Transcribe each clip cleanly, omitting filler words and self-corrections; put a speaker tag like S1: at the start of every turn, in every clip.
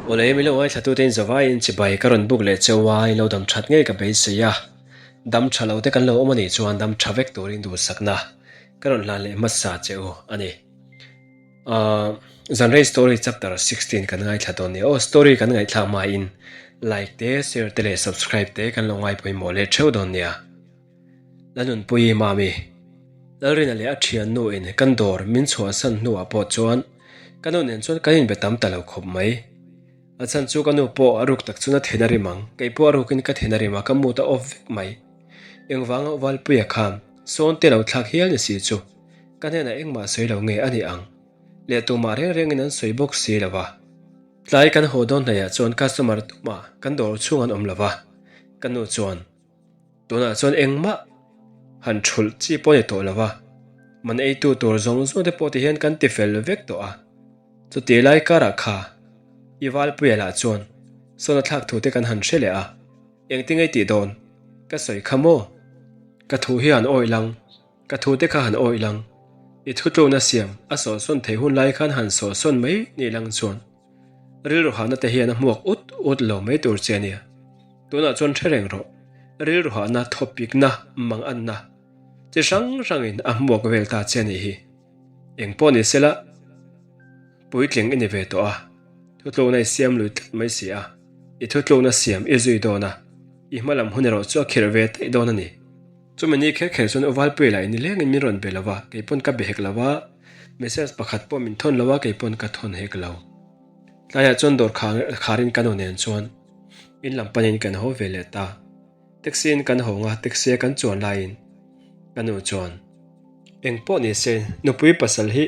S1: Awle milo ngaithlatute in zavaiin chibai ka rawn buk leh cheu a, in lo dam that ngei ka beisei a, dam tha lo te kan lo awm anih chuan dam tha vek turin duhsakna ka rawn hlan leh hmasa che u a ni. Ahh Zanrei story chapter 16 kan ngaithla dawn nia aw, story kan ngaihthlak hmain like te, share te leh subscribe te kan lo ngai pawimawh leh theuh dawn nia. Lanunpuii Mami, Lalrina leh a thiannu in kan dawr min chhuahsan hnuah pawh chuan ka nu nen chuan kan inbe tam ta lo khawp mai. A chhan chu ka nu pawh a ruk tak chuan a then a rim ang, kei pawh a rukin ka then a rim a, ka mood a off vek mai. Engvanga Valpuia khan sawn te lo thlak hial ni si chu ka hnenah engmah sawi lo nge a ni ang leh tumah reng rengin an sawi bawk si lo va. Tlai kan haw dawn hnaihah chuan customer tumah kan dawr chhung an awm lo va, ka nu chuan. Tunah chuan engmah han thulh chi pawh a ni tawh lo va, man eitu tur zawng zawng te pawh ti hian kan ti fel vek tawh a. Chuti lai karah kha i Valpuia lah chuan sawn a thlak thu te kan han hre leh a, engtin nge tih dawn ka sawi kha maw? Ka thu hi han awih lang, ka thu te kha han awih lang, i thutlukna siam a sawhsawn theih hun lai khan han sawhsawn mai ni lang chuan. Rilru hahna te hian a hmuak ut ut lo mai tur che ania. Tunah chuan hre reng rawh, rilru hahna thawpikna mang anna chi hrang hrangin a hmuak vel ta che anih hi. Eng pawh ni sela, puitling i ni ve tawh a, thutlukna i siam lui tlat mai si a, i thutlukna siam i zui dawn a, i hma lam hun erawh chu a khirh ve daih dawn a ni. Chumi ni kher kher chuan U Valpuia lah in nilengin min rawn be lo va, kei pawn ka be hek lo va, message pakhat pawh min thawn lo va, kei pawn ka thawn hek lo. Tlaiah chuan dawr kharin ka nu nen chuan in lam panin kan haw ve leh ta. Taxi in kan hawng a, taxi a kan chuan laiin ka nu chuan, Eng pawh ni se, nupui pasal hi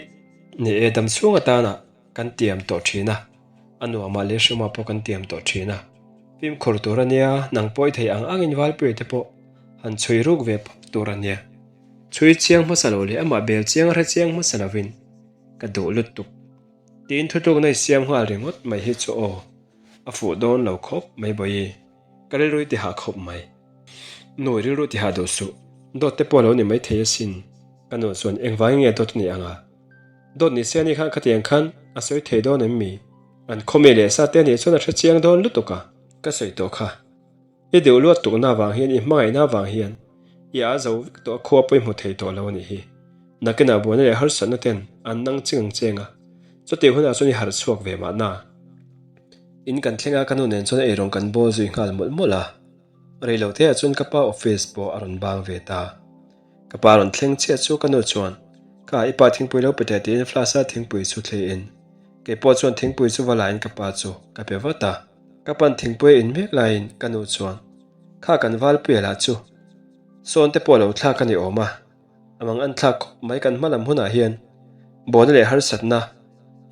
S1: ni e dam chhung atana kan tiam tawh thin a, a nuamah leh hrumah pawh kan tiam tawh thin a. Fimkhur tur a nia, nang pawh i thei ang angin Valpuia te pawh han chhui ruk ve phawt tur a nia. Chhui chiang hmasa lo leh amah bel chiang a hre chiang hmasa lovin ka duh lutuk. Tiin thutlukna i siam nghal ringawt mai hi chu aw, a fuh dawn lo khawp mai bawi. Ka rilru i tihah khawp mai. Nu i rilru tihah duh suh, dawt te pawh a lo ni maithei asin. Ka nu chuan engvangin nge dawt a nih ang a? Dawt ni se a ni khan khatiang khan a sawi thei dawn em mi? An khawmi leh sa te nih chuan a hre chiang dawn lutuk a, ka sawi tawh kha. I deuh luat tukna avang hian i hmangaihna avang hian i a zo vek tawh a khua pawh i hmu thei tawh lo a nih hi. Nakinah buaina leh harsatna ten an nang ching ang cheng a, chutih hunah chuan i harh chhuak ve mahna. In kan thleng a ka nu nen chuan eirawng kan bawl zui nghal mawlh mawlh a, reiloteah chuan ka pa office pawh a rawn bang ve ta. Ka pa rawn thleng chiah chu ka nu chuan, Ka i pa thingpui lo pe teh tiin flask-a thingpui chu thli in, kei pawh chuan thingpui chu va la in ka pa chu ka pe vat a. Ka pan thingpui a in mek laiin ka nu chuan, Kha kan Valpuia lah chu sawn te pawh lo thlak a ni awm a, a mang an thlak khawp mai kan hma lam hunah hian buaina leh harsatna,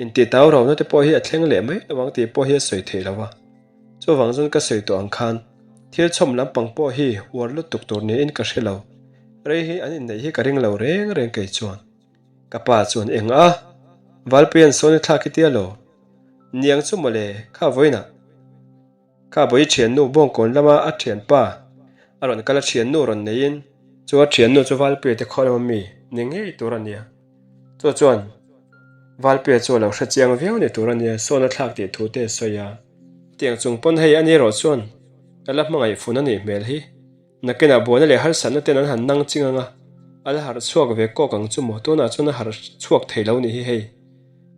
S1: intih tau rauhna te pawh hi a thleng leh mai lo ang tih pawh hi a sawi theih lo a. Chuvang chuan ka sawi tawh ang khan thil chhawm lampang pawh hi uar lutuk tur niin ka hre lo. Rei hi an inneih hi ka ring lo reng reng kei chuan. Ka pa chuan eng a, Valpuia'n sawn i thlak i tia lo. Niang chu mawle, kha vawiinah kha bawi thiannu Bawngkawn lama a thianpa a rawn kal a thiannu rawn neiin chu a thiannu chu Valpuia te khaw lama mi ni ngei tur a nia. Chu chuan Valpuia chu a lo hre chiang viau ni tur a nia, sawn a thlak tih thu te a sawi a. Tiang chung pawn hei a ni erawh chuan ka la hmangaih fun a nih hmel hi. Nakinah buaina leh harsatna ten an han nang ching ang a, a la harh chhuak ve kawk ang chu maw? Tunah chuan a harh chhuak thei lo nih hi hei.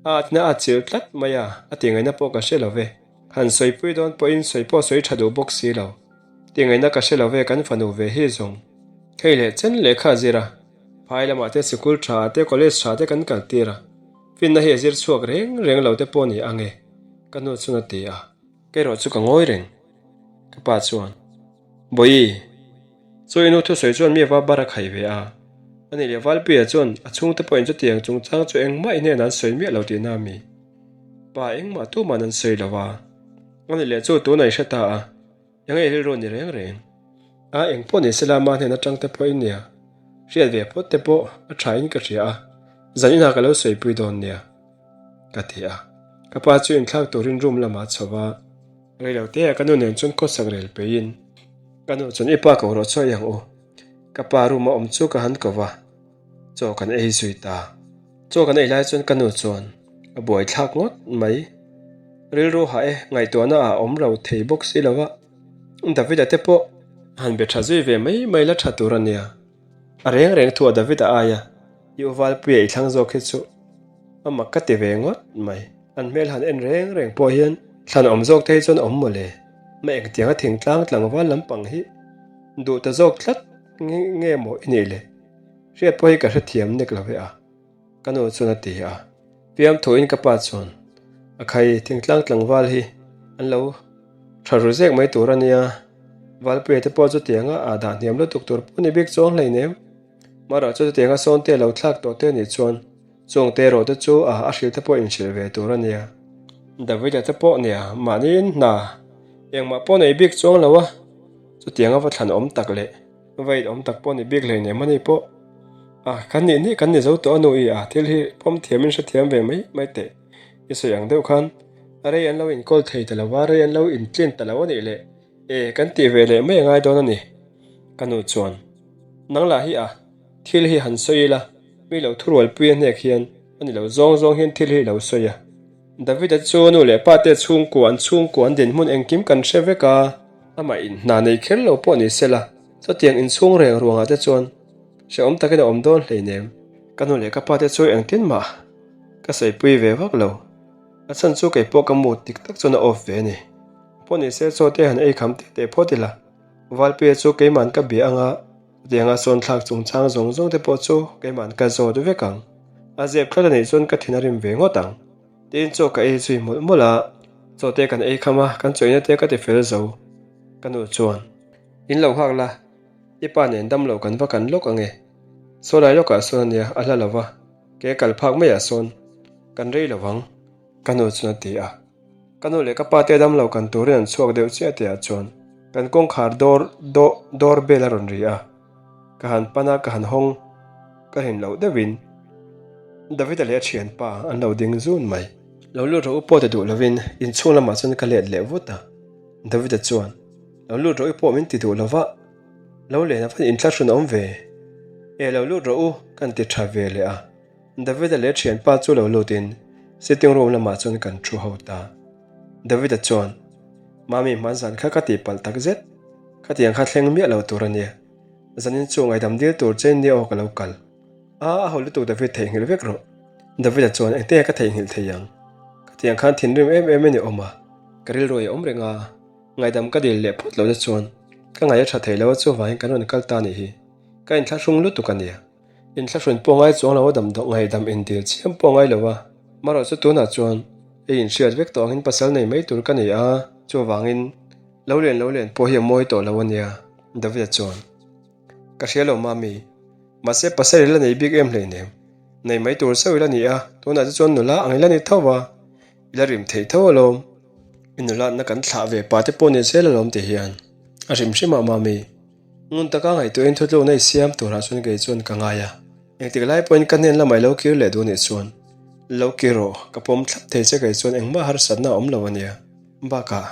S1: A atna a chilh tlat mai a, a tingaihna pawh ka hre lo ve. Han sawipui dawn pawhin sawi pawh sawi tha duh bawk si lo. Tingaihna ka hre lo ve kan fanu ve hi zawng. Hei leh chen lehkha a zir a. Phai lamah te sikul tha te college tha te kan kal tir a, finna hi a zir chhuak reng reng lo te pawh ni ang e, ka nu chuan a ti a, kei erawh chu ka ngawi reng. Ka pa chuan, Bawihi, chu i nu thusawi chuan mi va bar a khai ve a, ani leh Valpuia chuan a chhungte pawhin chutiang chungchang chu engmah i hnenah an sawi miah lo tihna a mi? Pa engmah tuman an sawi lo a, ani leh chu tunah i hre ta a. Eng ei rilru ni reng reng. A eng pawh ni sela ma hnen atang te pawh in nia. Hriat ve phawt te pawh a tha in ka hria a, zan inah ka lo sawipui dawn nia. Ka ti a. Ka pa chu inthlak turin room lamah a chho a. Reilote ah ka nu nen chuan khawsak rel peiin ka nu chuan i pa ko rawh chaw ei ang u. Ka pa room a awm chu ka han ko va, chaw kan ei zui ta. Chaw kan ei lai chuan ka nu chuan a buaithlak ngawt mai. Rilru hah e, ngaihtuahna ah awm lo thei bawk si lo a, David-a te pawh han be tha zui ve mai mai la tha tur a nia. A reng reng thu a David-a aia i u Valpuia i thlang zawk hi chu a mak ka ti ve ngawt mai. An hmel han en reng reng pawh hian thlan awm zawk te hi chuan awm mawle. Ma engtianga thingtlang tlangval lampang hi duh ta zawk tlat nge maw i nih le? Hriat pawh hi ka hrethiam nek lo ve a. Ka nu chuan a ti a, fiamthuin ka pa chuan, A khai, thingtlang tlangval hi an lo tha ru zek mai tur a nia, Valpuia te pawh chutianga ah dah hniam lutuk tur pawh ni bik chuang hleinem. Marawh chu chutianga sawn te lo thlak tawh te nih chuan chung te erawh te chu ah a hrilh te pawh inhrilh ve tur a nia. Davida te pawh nia, mahniin hna engmah pawh nei bik chuang lo a, chutianga va thlan awm tak leh Veit awm tak pawh ni bik hleinem a ni pawh. A, kan nih nih kan ni zo tawh a nu i a, thil hi pawm thiamin hrethiam ve mai mai teh. I sawi ang deuh khan rei an lo inkawl thei ta lo va, rei an lo intlin ta lo a nih leh e, kan tih ve leh mai a ngai dawn a ni. Ka nu chuan, Nang lah hi a, thil hi han sawi ila, mi lo thurualpui a hnek hian a ni lo zawng zawng hian thil hi i lo sawi a. Davida chu nu leh pa te chhungkua an chhungkua an dinhmun engkim kan hre vek a, amah in hna nei kher lo pawh ni sela, chutiang inchhung reng ruangah te chuan hrehawm takin a awm dawn hleinem. Ka nu leh ka pa te chu engtin mah ka sawipui ve vak lo, a chhan chu kei pawh ka mood dik tak chuan a off ve a ni. Pawh ni se chaw te han ei kham teh teh phawt ila, Valpuia chu keima'n ka bia anga chutianga sawn thlak chungchang zawng zawng te pawh chu keima'n ka zawt vek ang. A zep tlat a nih chuan ka thin a rim ve ngawt ang. Tiin chaw ka ei zui mawlh mawlh a, chaw te kan ei kham a, kan chawihna te ka ti fel zo. Ka nu chuan, In lo nghak la, i pa nen dam lo kan va kan lawk ang e. Saw lai lawkah sawn a nia, a hla lo va, ke kal phak maiah sawn kan rei lo ang, ka nu chuan a ti a. Ka nu leh ka pa te dam lo kan turin an chhuak deuh chiah tihah chuan kan kawngkhar door door bell a rawn ri a. Ka han pan a, ka han hawng ka rin loh deuhin Davida leh a thianpa an lo ding zun mai. Lo lut rawh u pawh ti duh lovin inchhung lamah chuan ka let leh vut a, Davida chuan Lo lut rawh u pawh min ti duh lova, lo len a van inthlahrun a awm ve e, lo lut rawh u ka han ti tha ve leh a, Davida leh a thianpa chu lo lutin sitting room lamah chuan kan thu ho ta. Davida chuan Mami hmanzan kha ka tihpalh tak zet, khatiang kha thleng miah lo tur a nia. Zanin chu ngaidam dil tur che nia aw ka lo kal. A, a ho lutuk David theihnghilh vek rawh. David-a chuan engte ka theihnghilh thei ang? Khatiang khan thinrim em em in i awm a, ka rilru i awm reng a, ngaidam ka dil leh phawt lo te chuan ka ngaih a tha thei lo a chuvangin kan rawn kal ta nih hi. Ka inthlahrung lutuk a nia. Inthlahrun pawh ngai chuang lo a damdaw ngaihdam indil chiam pawh ngai lo a, marawh chu tunah chuan ei inhriat vek tawh angin pasal nei mai tur ka ni a, chuvangin Lo len lo len pawh hi a mawi tawh lo a nia, Davida chuan. Ka hria lo mami, mahse pasal i la nei bik em hleinem. Nei mai tur chauh i la ni a, tunah te chuan nula ang i la ni tho va, i la rim theih tho alawm. I nulatna kan thlah ve pa te pawh ni zel alawm ti hian a hrim hrim a mami. Ngun taka ngaihtuahin thutlukna i siam turah chuan kei chuan ka ngai a, engtik lai pawhin ka hnen lamah i lo kir leh duh nih chuan lo kir rawh, ka pawm thlap thei che kei chuan engmah harsatna a awm lo a nia. Bakah.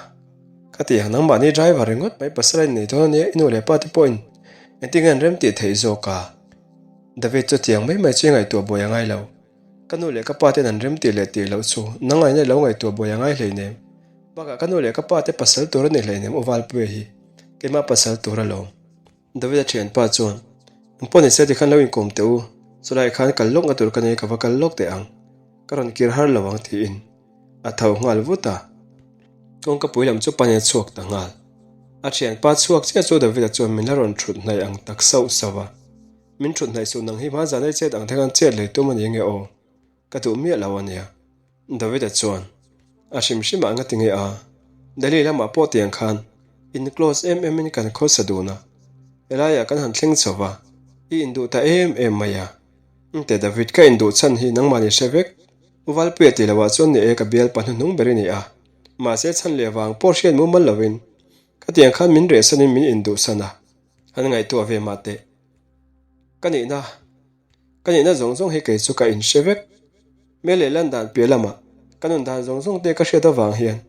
S1: Ka ti ang, nangmahni driver ringawt mai pasal a innei dawn a nia, i nu leh pa te pawhin engtin nge an rem tih theih zawk a? David chu tiang mai mai chu i ngaihtuah buai a ngai lo. Ka nu leh ka pa ten an rem tih leh tih loh chu nang aina i lo ngaihtuah buai a ngai hleinem. Bakah ka nu leh ka pa te pasal tur a ni hleinem U Valpuia hi keimah pasal tur alawm. David a thianpa chuan, Engpawh ni se tikhan lo inkawm teh u, chulaiah khan kal lawkna tur ka nei ka va kal lawk teh ang, ka rawn kir har lo ang tiin a tho nghal vut a. Kawngka pui lam chu panin a chhuak ta nghal. A thianpa chhuak chiah chu David-a chuan min la rawn thut hnaih ang tak sauh sauh a. Min thut hnaih suh nang hi hma zan ei chet ang te khan chet lei tum a ni nge aw? Ka duh miah lo a nia. David-a chuan a hrim hrim ah nga ti nge a? Delhi lamah pawh tiang khan in close em em in kan khawsa dun a, helaiah kan han thleng chho va, i induh ta em em mai a. Engte David, ka induh chhan hi nangmah ni hre vek. U Valpuia tih loah chuan ni e ka bialpa hnuhnung ber i ni a, mahse chhan leh vang pawh hriat mumal lovin khatiang khan min rehsanin min induhsan a, han ngaihtuah ve mah teh. Ka nihna, ka nihna zawng zawng hi kei chu ka inhre vek. Hmel leh lan dan piah lamah ka nun dan zawng zawng te ka hriat avang hian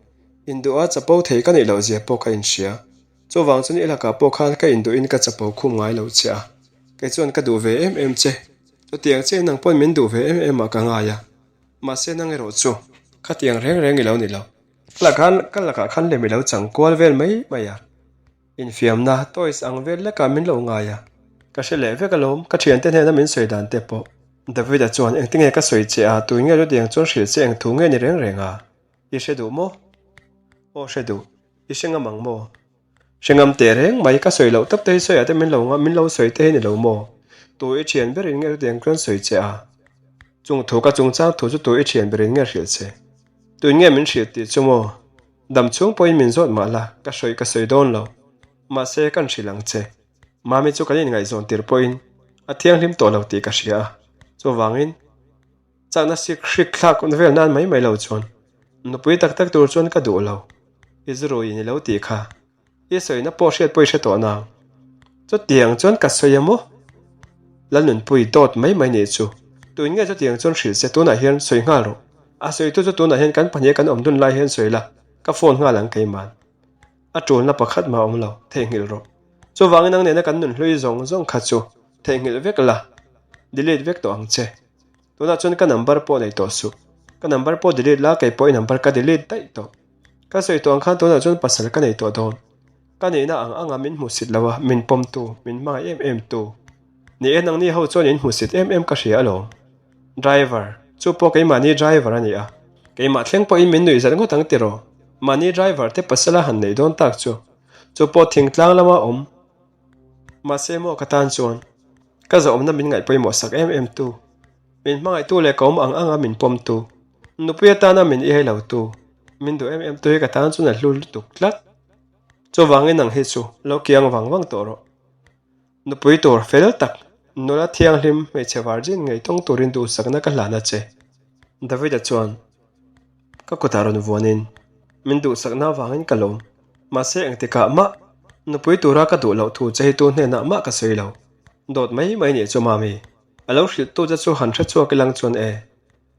S1: induha chapo thei ka nih loh zia pawh ka inhria. Chuvang chuan i lakah pawh khan ka induhin ka chapo khum ngai lo che a, kei chuan ka duh ve em em che. Chutiang che nang pawn min duh ve em em ah ka ngai a, mahse nang erawh chu khatiang reng reng i lo ni lo. Ka ka lakah khan lem i lo chang kual vel mai mai a. Infiamna, toys ang vel lekah min lo ngai a. Ka hre leh vek alawm, ka thiante hnena min sawi dan te pawh. David-a chuan engtinge ka sawi che a, tuin nge chutiang chuan hrilh che eng thu nge ni reng reng a? I hre duh maw? Aw hre duh. I hre ngam ang maw? Hre ngam teh reng mai, ka sawi loh tawp te hi sawiah te min lo min lo sawi te hi ni lo maw? Tu i thian berin nge chutiang chuan sawi che a? Chung thu ka chungchang thu chu tu i thian berin nge hrilh che? Tuin nge min hrilh tih chu maw? Dam chhung pawhin min zawt mah la, ka sawi ka sawi dawn lo. Mahse, kan hrilh ang che. Mami chu kan inngaihzawn tir pawhin a thianghlim tawh lo tih ka hria a, chuvangin chakna sik hrik thlak vel nan mai mai lo chuan nupui tak tak tur chuan ka duh lo. I zuruiin i lo tih kha. I sawina pawh hriat pawh i hre tawh nang. Chutiang chuan ka sawi a maw? Lalnunpui dawt mai mai nih chu. Tuin nge chutiang chuan hrilh se tunah hian sawi nghal rawh. A sawitu chu tunah hian kan pahniha kan awm dun lai hian sawi la, ka phone nghal ang keiman. A tulna pakhat mah a awm lo, theihnghilh rawh. Chuvangin nang nena kan nunhlui zawng zawng kha chu theihnghilh vek la, delete vek tawh ang che. Tunah chuan ka number pawh nei tawh suh. Ka number pawh delete la, kei pawh i number ka delete daih tawh. Ka sawi tawh ang khan tunah chuan pasal ka nei tawh dawn. Ka nihna ang anga min hmusit lo a, min pawmtu, min hmangaih em em tu. Ni e, nangni ho chuan in hmusit em em ka hria alawm. Driver, chu pawh keimahni driver a ni a. Keimah thleng pawhin min nuih zat ngawt ang tiraw? Mahni driver te pasal a han neih dawn tak chu. Chu pawh thingtlang lama awm. Mahse maw ka tan chuan ka zawhawmna min ngaih pawimawh sak em em tu, min hmangaihtu leh ka awm ang anga min pawmtu, nupui atana min ihei lo tu, min duh em em tu hi ka tan chuan a hlu lutuk tlat. Chuvangin nang hi chu lo kiang vang vang tawh rawh. Nupui tur fel tak, nula thianghlim hmeichhe virgin ngei tawng turin duhsakna ka hlan a che. David-a chuan ka kutah rawn vuanin min duhsakna avangin ka lawm. Mahse engtikah mah nupui tura ka duh loh thu che hi tu hnenah mah ka sawi lo. Dawt mai mai nih chu Mami. A lo hrilh tu che chu han hre chhuak ilang chuan e.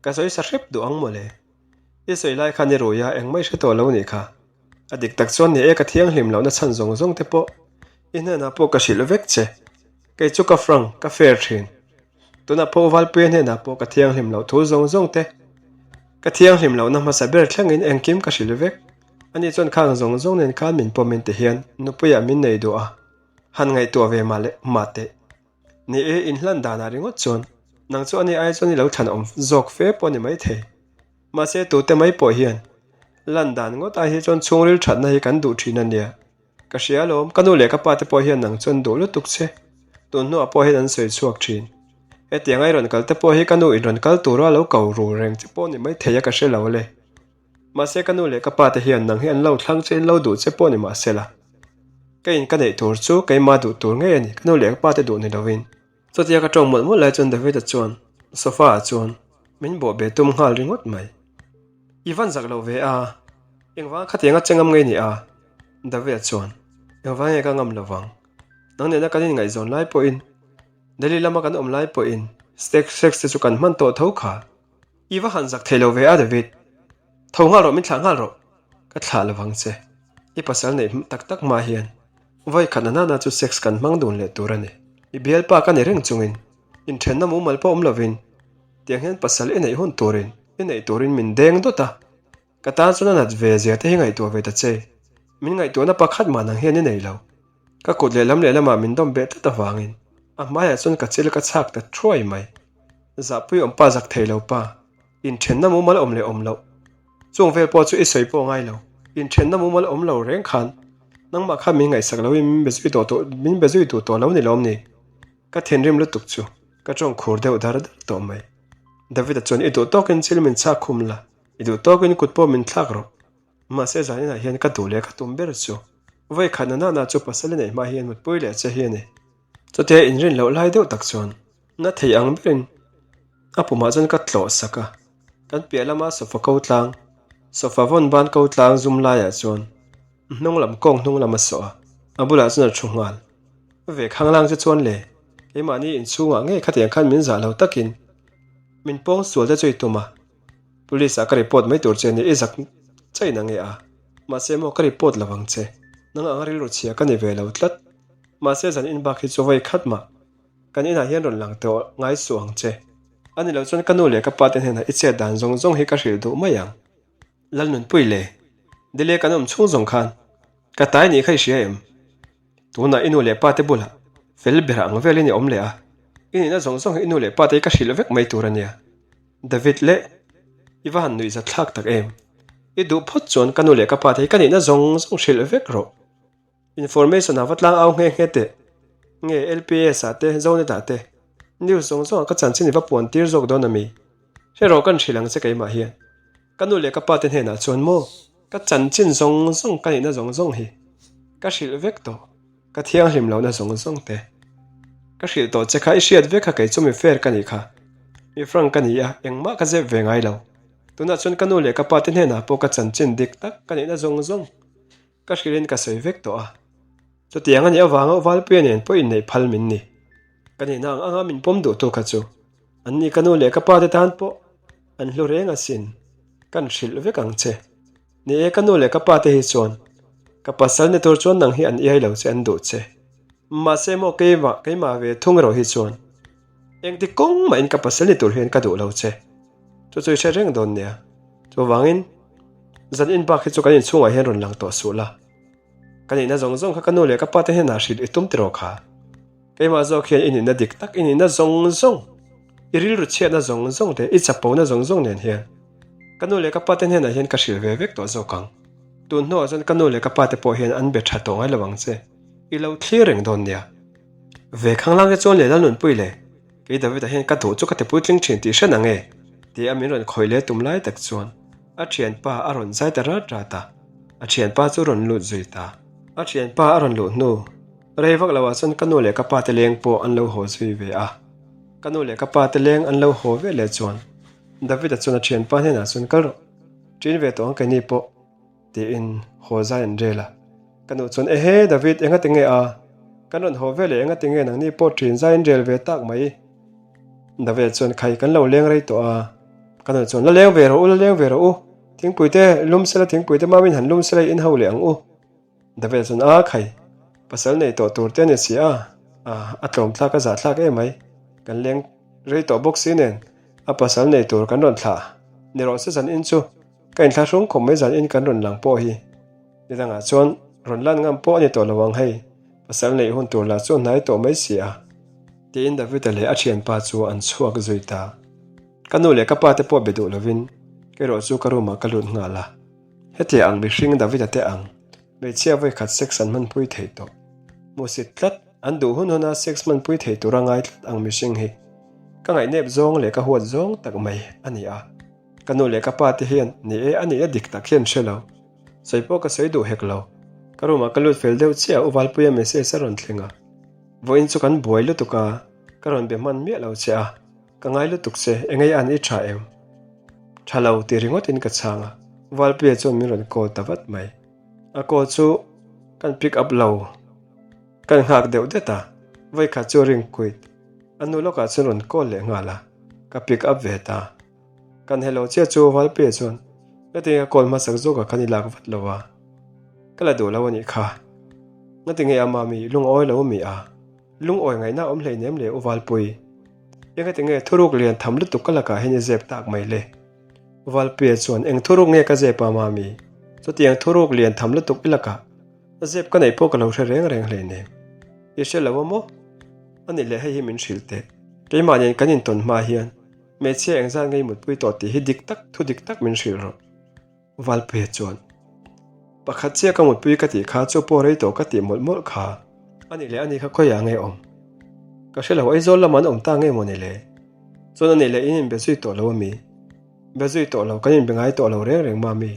S1: Ka sawi sa hrep duh ang mawle. I sawi lai khan i rui a, engmah i hre tawh lo nih kha. A dik tak chuan ni e ka thianghlim lohna chhan zawng zawng te pawh i hnenah pawh ka hrilh vek che. Kei chu ka frank, ka fair thin. Tunah pawh Valpuia hnenah pawh ka thianghlim loh thu zawng zawng te, ka thianghlim lohna hmasa ber thlengin engkim ka hrilh vek. Ani chuan khang zawng zawng nen khan min pawmin ti hian nupuiah min nei duh a, han ngaihtuah ve mah leh mah teh. Ni e, inhlan danah ringawt chuan nang chu ani ai chuan i lo thlan awm zawk fe pawh a ni maithei. Mahse tute mai pawh hian lan dan ngawt ai hi chuan chhungril thatna hi kan duh thin a nia. Ka hria alawm, ka nu leh ka pa te pawh hian nang chuan duh lutuk che. Tun hnuah pawh hian an sawi chhuak thin. Hetiang ai rawn kal te pawh hi ka nu in rawn kal tura lo ko ru reng che pawh ni maithei a ka hre lo le. Mahse ka nu leh ka pa te hian nang hi an lo thlang che in lo duh che pawh ni mahsela. Ka in ka neih tur chu keimah duh tur ngei a ni, ka nu leh ka pa te duh ni lovin. Chutia ka tawng mawlh mawlh lai chuan David-a chuan sofa ah chuan min bawh be tum nghal ringawt mai. I van zak lo ve a, engvang khatianga che ngam ngei ni a? David-a chuan, Engvang nge ka ngam lo vang? Nang nena kan inngaihzawn lai pawhin, Delhi lama kan awm lai pawhin sex sex te chu kan hman tawh tho kha. I va han zak thei lo ve a David, tho nghal rawh min thlah nghal rawh, ka thlah lo vang che. I pasal neih tak tak hma hian vawi khat na nana chu sex kan hmang dun leh tur a ni. I bialpa ka ni reng chungin inthenna mumal pawh awm lovin tiang hian pasal i neih hun turin i neih turin min deng dawt a, ka tan chuan a nat ve zia te hi ngaihtuah ve ta che. Min ngaihtuahna pakhat mah nang hian i nei lo. Ka kut lehlam lehlamah min dawm beh tlat avangin a hmaiah chuan ka chil ka chhak ta thuai mai. Zahpui awm pa zak thei lo pa, inthenna mumal awm leh awm loh. Chung vel pawh chu i sawi pawh ngai lo, inthenna mumal awm lo reng khan nangmah kha min ngaihsak loin min be zui tawh tawh min be zui duh tawh lo ni lawm ni? Ka thinrim lutuk chu ka tawng khur deuh dar dar tawh mai. David-a chuan i duh tawkin chil min chhak khum la, i duh tawkin kut pawh min thlak rawh. Mahse zaninah hian ka duh leh ka tum ber chu vawi khat na nana chu pasal i neih hma hian mutpui leh che hi a ni. Chutia inrin loh lai deuh tak chuan na thei ang berin a pumah chuan ka tlawh sak a, kan piah lama sofa ko tlang, sofa vawn ban ko tlang zum laiah chuan hnung lam kawng hnung lam a sawh a, a bulah chuan a thu nghal. Ve khanglang che chuan le, keimahni inchhungah ngei khatiang khan min zah lo takin min pawng sual te chu i tum a, Police ah ka report mai tur che ni i zak chain ang e a, mahse maw ka report lo ang che, nang anga rilru chhia ka ni ve lo tlat, mahse zan in bak hi chu vawi khat mah kan inah hian rawn lang tawh ngai suh ang che, a ni lo chuan ka nu leh ka pa te hnenah i chet dan zawng zawng hi ka hrilh duh mai ang. Lalnunpui le! Delhi kan awm chhung zawng khan ka tai nih kha i hria em? Tunah i nu leh pa te bulah fel ber ang velin i awm leh a, i nihna zawng zawng hi i nu leh pa te hi ka hrilh vek mai tur a nia. David leh i va han nuihzat thlak tak em? I duh phawt chuan ka nu leh ka pa te hi ka nihna zawng zawng hrilh vek rawh. Information ah va tlang au nghe nghe teh. Nge LPS ah te, Zonet ah te news zawng zawng ah ka chanchin i va puan tir zawk dawn a mi? Hre rawh kan hrilh ang che keimah hian. Ka nu leh ka pa te hnenah chuan maw ka chanchin zawng zawng ka nihna zawng zawng hi ka hrilh vek tawh, ka thianghlim lohna zawng zawng te ka hrilh tawh che kha i hriat vek kha kei chu mi fair ka nih kha, mi frank ka ni a engmah ka zep ve ngai lo. Tunah chuan ka nu leh ka pa te hnenah pawh ka chanchin dik tak ka nihna zawng zawng Ka hrilhin ka sawi vek tawh a, chutiang a nih avanga Valpuia nen pawh inneih phal min ni. Ka nihna ang anga min pawm duhtu kha chu anni ka nu leh ka pa te tan pawh an hlu reng asin, kan hrilh vek ang che. Ni e, ka nu leh ka pa te hi chuan ka pasal ni tur chuan nang hi an iai lo che an duh che. Mahse maw keimah keimah ve thung erawh hi chuan engti kawng mahin ka pasal ni tur hian ka duh lo che. Chu chu i hre reng dawn nia. Chuvangin, zan in bak hi chu kan inchhungah hian rawn lang tawh suh la. Ka nihna zawng zawng kha ka nu leh ka pa te hnenah hrilh i tum tiraw kha. Keimah zawk hian i nihna dik tak, i nihna zawng zawng, i rilru chhiatna zawng zawng leh i chapona zawng zawng nen hian ka nu leh ka pa te hnenah hian ka hrilh ve vek tawh zawk ang. Tun hnuah chuan ka nu leh ka pa te pawh hian an be tha tawh ngai lo ang che. I lo thlir reng dawn nia. Ve khanglang te chuan leh Lalnunpui le. Kei David-a hian ka duh chu ka ti puitling thin tih hre nang e, tia min rawn khawih leh tum lai tak chuan a thianpa a rawn zai ta rat rat a, a thianpa chu rawn lut zui ta. A thianpa a rawn luh hnu rei vak loah chuan ka nu leh ka pa te leng pawh an lo haw zui ve a, ka nu leh ka pa te leng an lo haw ve leh chuan David-a chuan a thianpa hnenah chuan kal rawh, ṭin ve tawh ang keini pawh. Tiin haw zai an rel a. Ka nuh chuan, Ehe, David, enga tinge a? Kan rawn haw ve leh enga tinge nangni pawh ṭin zai an rel ve tak mai? David chuan, Khai, kan lo leng rei tawh a. Ka nuh chuan, La leng ve rawh u, la leng ve rawh u. Thingpui te lum sela, thingpui te mamin han lum sela i inho leh ang u. David chuan, A, khai, pasal nei tawh tur te a ni si a, a, a tlawm thlak a zah thlak em mai. Kan leng rei tawh bawk si nen, a pasal nei tur kan rawn thlah ni rawh se zan in chu. Ka inthlahrung khawp mai zan in kan rawn lang pawh hi nidangah chuan rawn lan ngam pawh a ni tawh lo ang hei, pasal neih hun tur lah chu a hnai tawh mai si a. Tiin David-a leh a thianpa chu an chhuak zui ta. Ka nu leh ka pa te pawh be duh lovin kerawh chu ka room ah ka lut nghal a. Hetiang ang mihring David-a te ang hmeichhia vawikhat sex an hmanpui thei tawh. Hmuhsit tlat, an duh hun huna sex hmanpui thei tura ngai tlat ang mihring hi ka ngaihnep zawng leh ka huat zawng tak mai a ni a. Ka nu leh ka pa te hian ni e a nihna dik tak hian hre lo. Sawi pawh ka sawi duh hek lo. Ka room ah ka lut fel deuh chiah a U Valpuia message a rawn thleng a. Vawiin chu kan buai lutuk a, ka rawn be hman miah lo che a. Ka ngai lutuk che, engei an i tha em? Tha lo ti ringawt in ka chhang a, Valpuia chuan min rawn call ta vat mai. A call chu kan pick up lo. Kan nghak deuh det a, vawikhat chu ring quit. A nu lawkah chuan rawn call leh nghal a, ka pick up ve ta. Kan hello chiah chu Valpuia chuan Ngatinge ka call hmasak zawkah khan i lak vat lo a, ka la duh lo a nih kha. Ngatinge a mami lungawi lo mi a, lungawi ngaihna awm hleinem le U Valpui. E ngatinge thuruk lian tham lutuk ka lakah hian i zep tak mai le. U Valpuia chuan eng thuruk nge ka zep a mami, chutiang thuruk lian tham lutuk i lakah zep ka neih pawh ka lo hre reng reng hleinem. I hre lo a maw? A nih leh hei hi min hrilh teh. Keimah nen kan intawn hma hian Hmeichhia engzat ngei mutpui tawh tih hi dik tak, thu dik tak min hrilh rawh. Valpuia chuan, Pakhat chiah ka mutpui ka tih kha chu pawh rei tawh ka tih mawlh mawlh kha. A nih leh a nih kha khawiah nge awm? Ka hre lo, Aizawl lamah an awm ta nge maw ni le? Chuan a nih leh in inbe zui tawh lo a mi? Be zui tawh lo, kan inbe ngai tawh lo reng reng ma mi?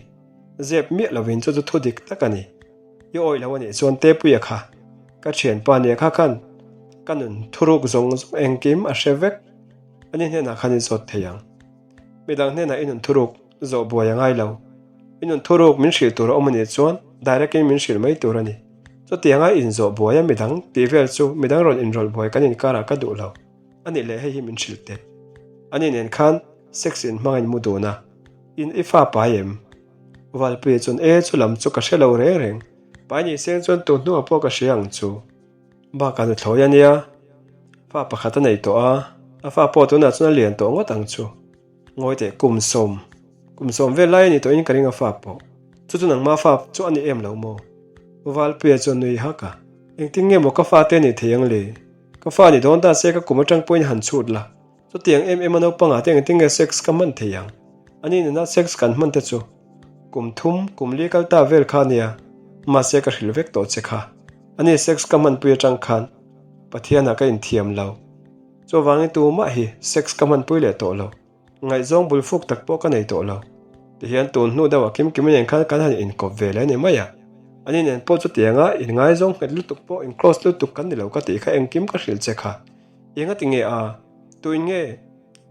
S1: Zep miah lovin chu chu thu dik tak a ni. I awih lo a nih chuan Tepuia kha, ka thianpa nia kha khan ka nun thuruk zawng zawng engkim a hre vek. Ani hnenah khan i zawt thei ang. Midang hnenah i nun thuruk zawh buai a ngai lo. I nun thuruk min hrilh tur a awm a nih chuan direct in min hrilh mai tur a ni. Chutianga inzawh buai a midang tih vel chu midang rawn inrawlh buai kan inkarah ka duh lo. A nih leh hei hi min hrilh teh. Ani nen khan sex in hmang in mu dun a, in i fa pai em? Valpuia chuan e chu lam chu ka hre lo reng reng. Pai ni seng chuan tu hnuah pawh ka hria ang chu. Bakah nuthlawi a nia, fa pakhat a nei tawh a, a fa pawh tunah chuan a lian tawh ngawt ang chu. Ngawi teh kum sawm, kum sawm vel lai a ni tawhin ka ring a fa pawh. Chu chu nangma fa chu a ni em lo maw? Valpuia chu a nui hak a, Engtin nge maw ka fate a nih thei ang le? Ka fa ni dawn ta se ka kum atang pawhin han chhut la. Chutiang em em a naupangah te engtin nge sex ka hman thei ang? Ani nena sex kan hman te chu kum thum, kum li kal ta vel kha ania, mahse ka hrilh vek tawh che kha. Ani sex ka hmanpui atang khan Pathianah ka inthiam lo. Chuvangin tumah hi sex ka hmanpui leh tawh lo. Ngaihzawng bul fuk tak pawh ka nei tawh lo. Tihian tun hnu deuhah Kimkimi nen khan kan han inkawp ve leh a ni mai a. Ani nen pawh chutianga inngaizawng nghet lutuk pawh in close lutuk kan ni lo ka tih kha engkim ka hrilh che kha. Enga ti nge a? Tuin nge?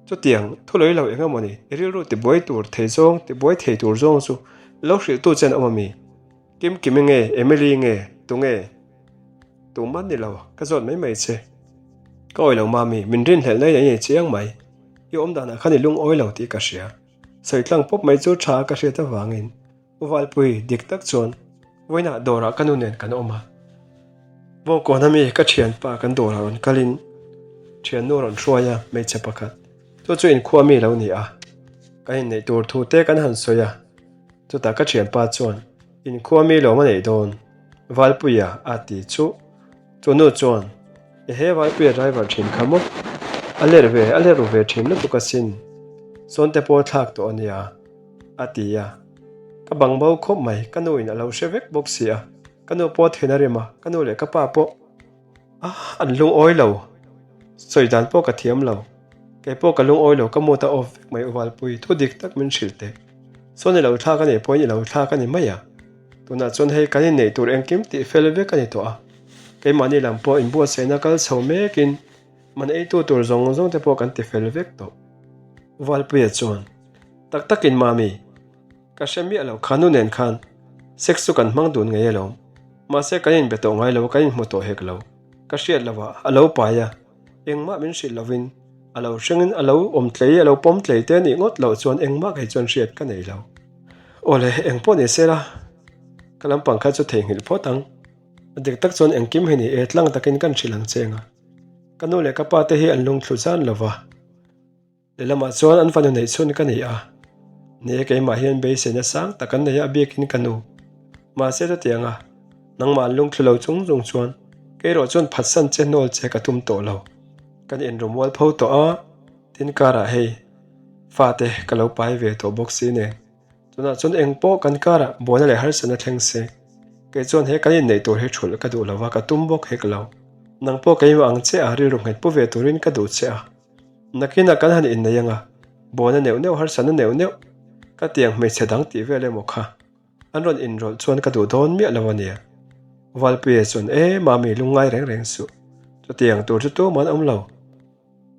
S1: Chutiang thu lei lo eng emaw ni? I rilru tibuai tur thei zawng, tibuai thei tur zawng chu lo hrilhtu che an awm a mi? Kimkimi nge? Emily nge? Tunge? Tumah ni lo, ka zawt mai mai che. Ka awih lo mami, min rinhlelh na in a inei chiang mai. I awm danah khan i lungawi lo tih ka hria. Sawi tlang pawp mai chu tha ka hriat avangin U Valpui dik tak chuan vawiinah dawrah ka nu nen kan awm a. Bawngkawn ami ka thianpa kan dawrah rawn kalin thiannu a rawn hruai a, hmeichhe pakhat chu chu inkhua mi lo ni a. Kan inneih tur thu te kan han sawi a, chutah ka thianpa chuan inkhua mi lawm a neih dawn Valpuia a ti chu. Chu nu chuan, Ehe Valpuia driver thin kha maw? A ler ve, a ler ru ve thin lutuk asin. Sawn te pawh a thlak tawh a nia, a ti a. Ka bang bo khawp mai, ka nu in a lo hre vek bawk si a. Ka nu pawh a then a rem a, ka nu leh ka pa pawh a an lungawi lo. Sawi dan pawh ka thiam lo. Kei pawh ka lungawi lo, ka mood a off vek mai U Valpui, thu dik tak min hrilh teh. Sawn i lo thlak a nih pawhin i lo thlak a ni mai a. Tunah chuan hei kan inneih tur engkim tih fel vek a ni tawh a, keimahni lam pawh inbuatsaihna kal chho mekin man eitu tur zawng zawng te pawh kan ti fel vek tawh. Valpuia chuan, Tak takin Mami, ka hre miah lo kha nu nen khan sex chu kan hmang dun ngei alawm, mahse kan inbe tawh ngai lo, kan inhmu tawh hek lo, ka hriat lo ah a lo pai a, Engmah min hrilh lovin a lo hrengin a lo awm tlei, a lo pawm tlei te nih ngawt loh chuan engmah kei chuan hriat ka nei lo. Awle, eng pawh ni sela, ka lampang kha chu theihnghilh phawt ang. A dik tak chuan engkim hi ni e, tlang takin kan hrilh ang che anga. Ka nu leh ka pa te hi an lungthlu zan lova. Lehlamah chuan an fanu neih chhun ka ni a, ni e keimah hian beiseina sang tak an nei a, a biakin ka nu. Mahse chutiang a, nangmah an lungthlu lo chung chung chuan kei erawh chuan phatsan che hnawl che ka tum tawh lo. Kan inrumual pho tawh a, tin karah hei fate ka lo pai ve tawh bawk si nen. Tunah chuan eng pawh kan karah buaina leh harsatna thleng se, kei chuan he kan inneih tur hi thulh ka duh lo va, ka tum bawk hek lo. Nang pawh keimah ang che a, rilru nghet pu ve turin ka duh che a. Nakinah kan han innei anga, buaina neuh neuh harsatna neuh neuh ka tiang hmeichhe dang tih vel emaw kha an rawn inrawlh chuan ka duh dawn miah lo ania. Valpuia chuan E mami lungngai reng reng suh, chutiang tur chu tumah an awm lo.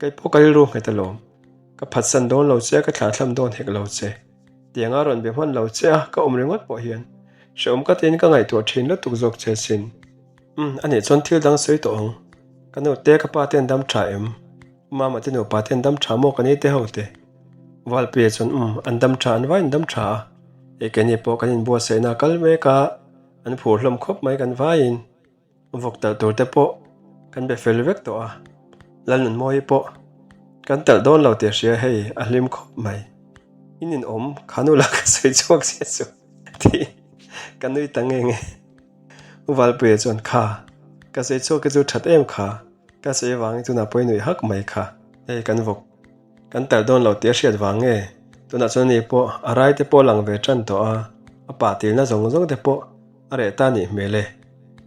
S1: Kei pawh ka rilru nghet alawm, ka phatsan dawn lo che a, ka thlahthlam dawn hek lo che. Tianga rawn be hman lo che a, ka awm ringawt pawh hian hrehawm ka tiin ka ngaihtuah thin lutuk zawk che sin. Umm, anih chuan thil dang sawi tawh ang. Ka nu te, ka pa te an dam tha em? Mama te nupa te an dam tha maw ka ni te ho te? Valpuia chuan umm, an dam tha, an vai an dam tha a. Hei keini pawh kan inbuatsaihna a kal mek a, an phur hlawm khawp mai kan vaiin. Vawk talh tur te pawh kan be fel vek tawh a, Lalnunmawii pawh kan talh dawn lo tih a hria hei a hlim khawp mai. In inawm kha nu la ka sawi chhuak chiah chu tih ka nui ta nge nge. U Valpuia chuan kha ka sawi chhuak hi chu that em kha, ka sawi avangin tunah pawh i nuih hak mai kha, hei kan vawk kan talh dawn lo tih a hriat vang nge, tunah chuan ani pawh a rai te pawh a lang ve tan tawh a, a pah tilna zawng zawng te pawh a reh ta nih hmel e,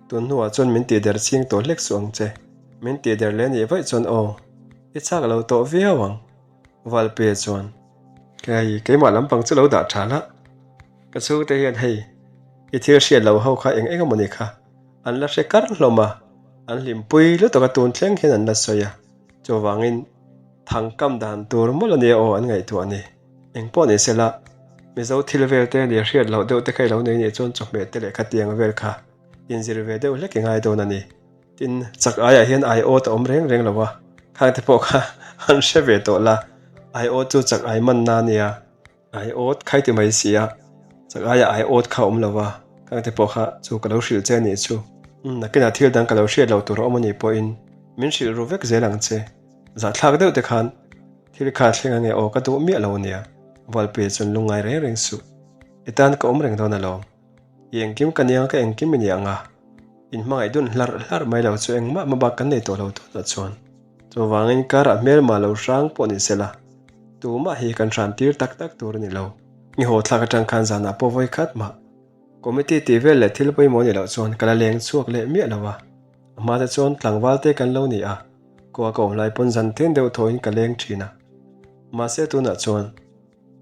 S1: tun hnuah chuan min tih der ching tawh hlek suh ang che, min tih der leh nih vaih chuan aw, i chak lo tawh viau ang Valpuia chuan kei keimah lampang chu lo dah tha la. Ka chhungte hian hei i thil hriat lo ho kha eng eng emaw ni kha an la hre kar hlawm a, an hlimpui lutuk a tun thleng hian an la sawi a, chuvangin thang kam dan tur mawlh a nia aw an ngaihtuah a ni. Eng pawh ni sela Mizo thil vel te nia hriat loh deuh te kha i lo nei nih chuan chawhmeh te leh khatiang vel kha inzir ve deuh hlek i ngai dawn a ni. Tin, chak aiah hian aiawt a awm reng reng lo a, khang te pawh kha an hre ve tawh la, aiawt chu chak ai manna a nia. Ai awt khai ti mai si a, chak aia ai awt kha awm lo va, ka ngte pawh kha chu ka lo hrilh che a nih chu. Umm, nakinah thil dang ka lo hriat loh tur a awm a nih pawhin min hrilh ru vek zel ang che. Zahthlak deuh te khan thil kha thleng ange aw ka duh miah lo a nia, Valpuia chuan lungngai reng reng suh. I tan ka awm reng dawn alawm. I engkim ka nia ka engkim i ni ang a. In hmangaih dun hlarh hlarh mai lo chu engmah hmabak kan nei tawh lo tunah chuan. Chuvangin karah hmelma lo hrang pawh ni sela, tumah hi kan hran tir tak tak tur a ni lo. I haw thlak atang khan zanah pawh vawi khat mah committee tih vel leh thil pawimawh ni loh chuan ka la leng chhuak leh miah lo a. A hma te chuan tlangval te kan lo ni a, khua ka awm lai pawn zan tin deuh thawhin ka leng thin a. Mahse tunah chuan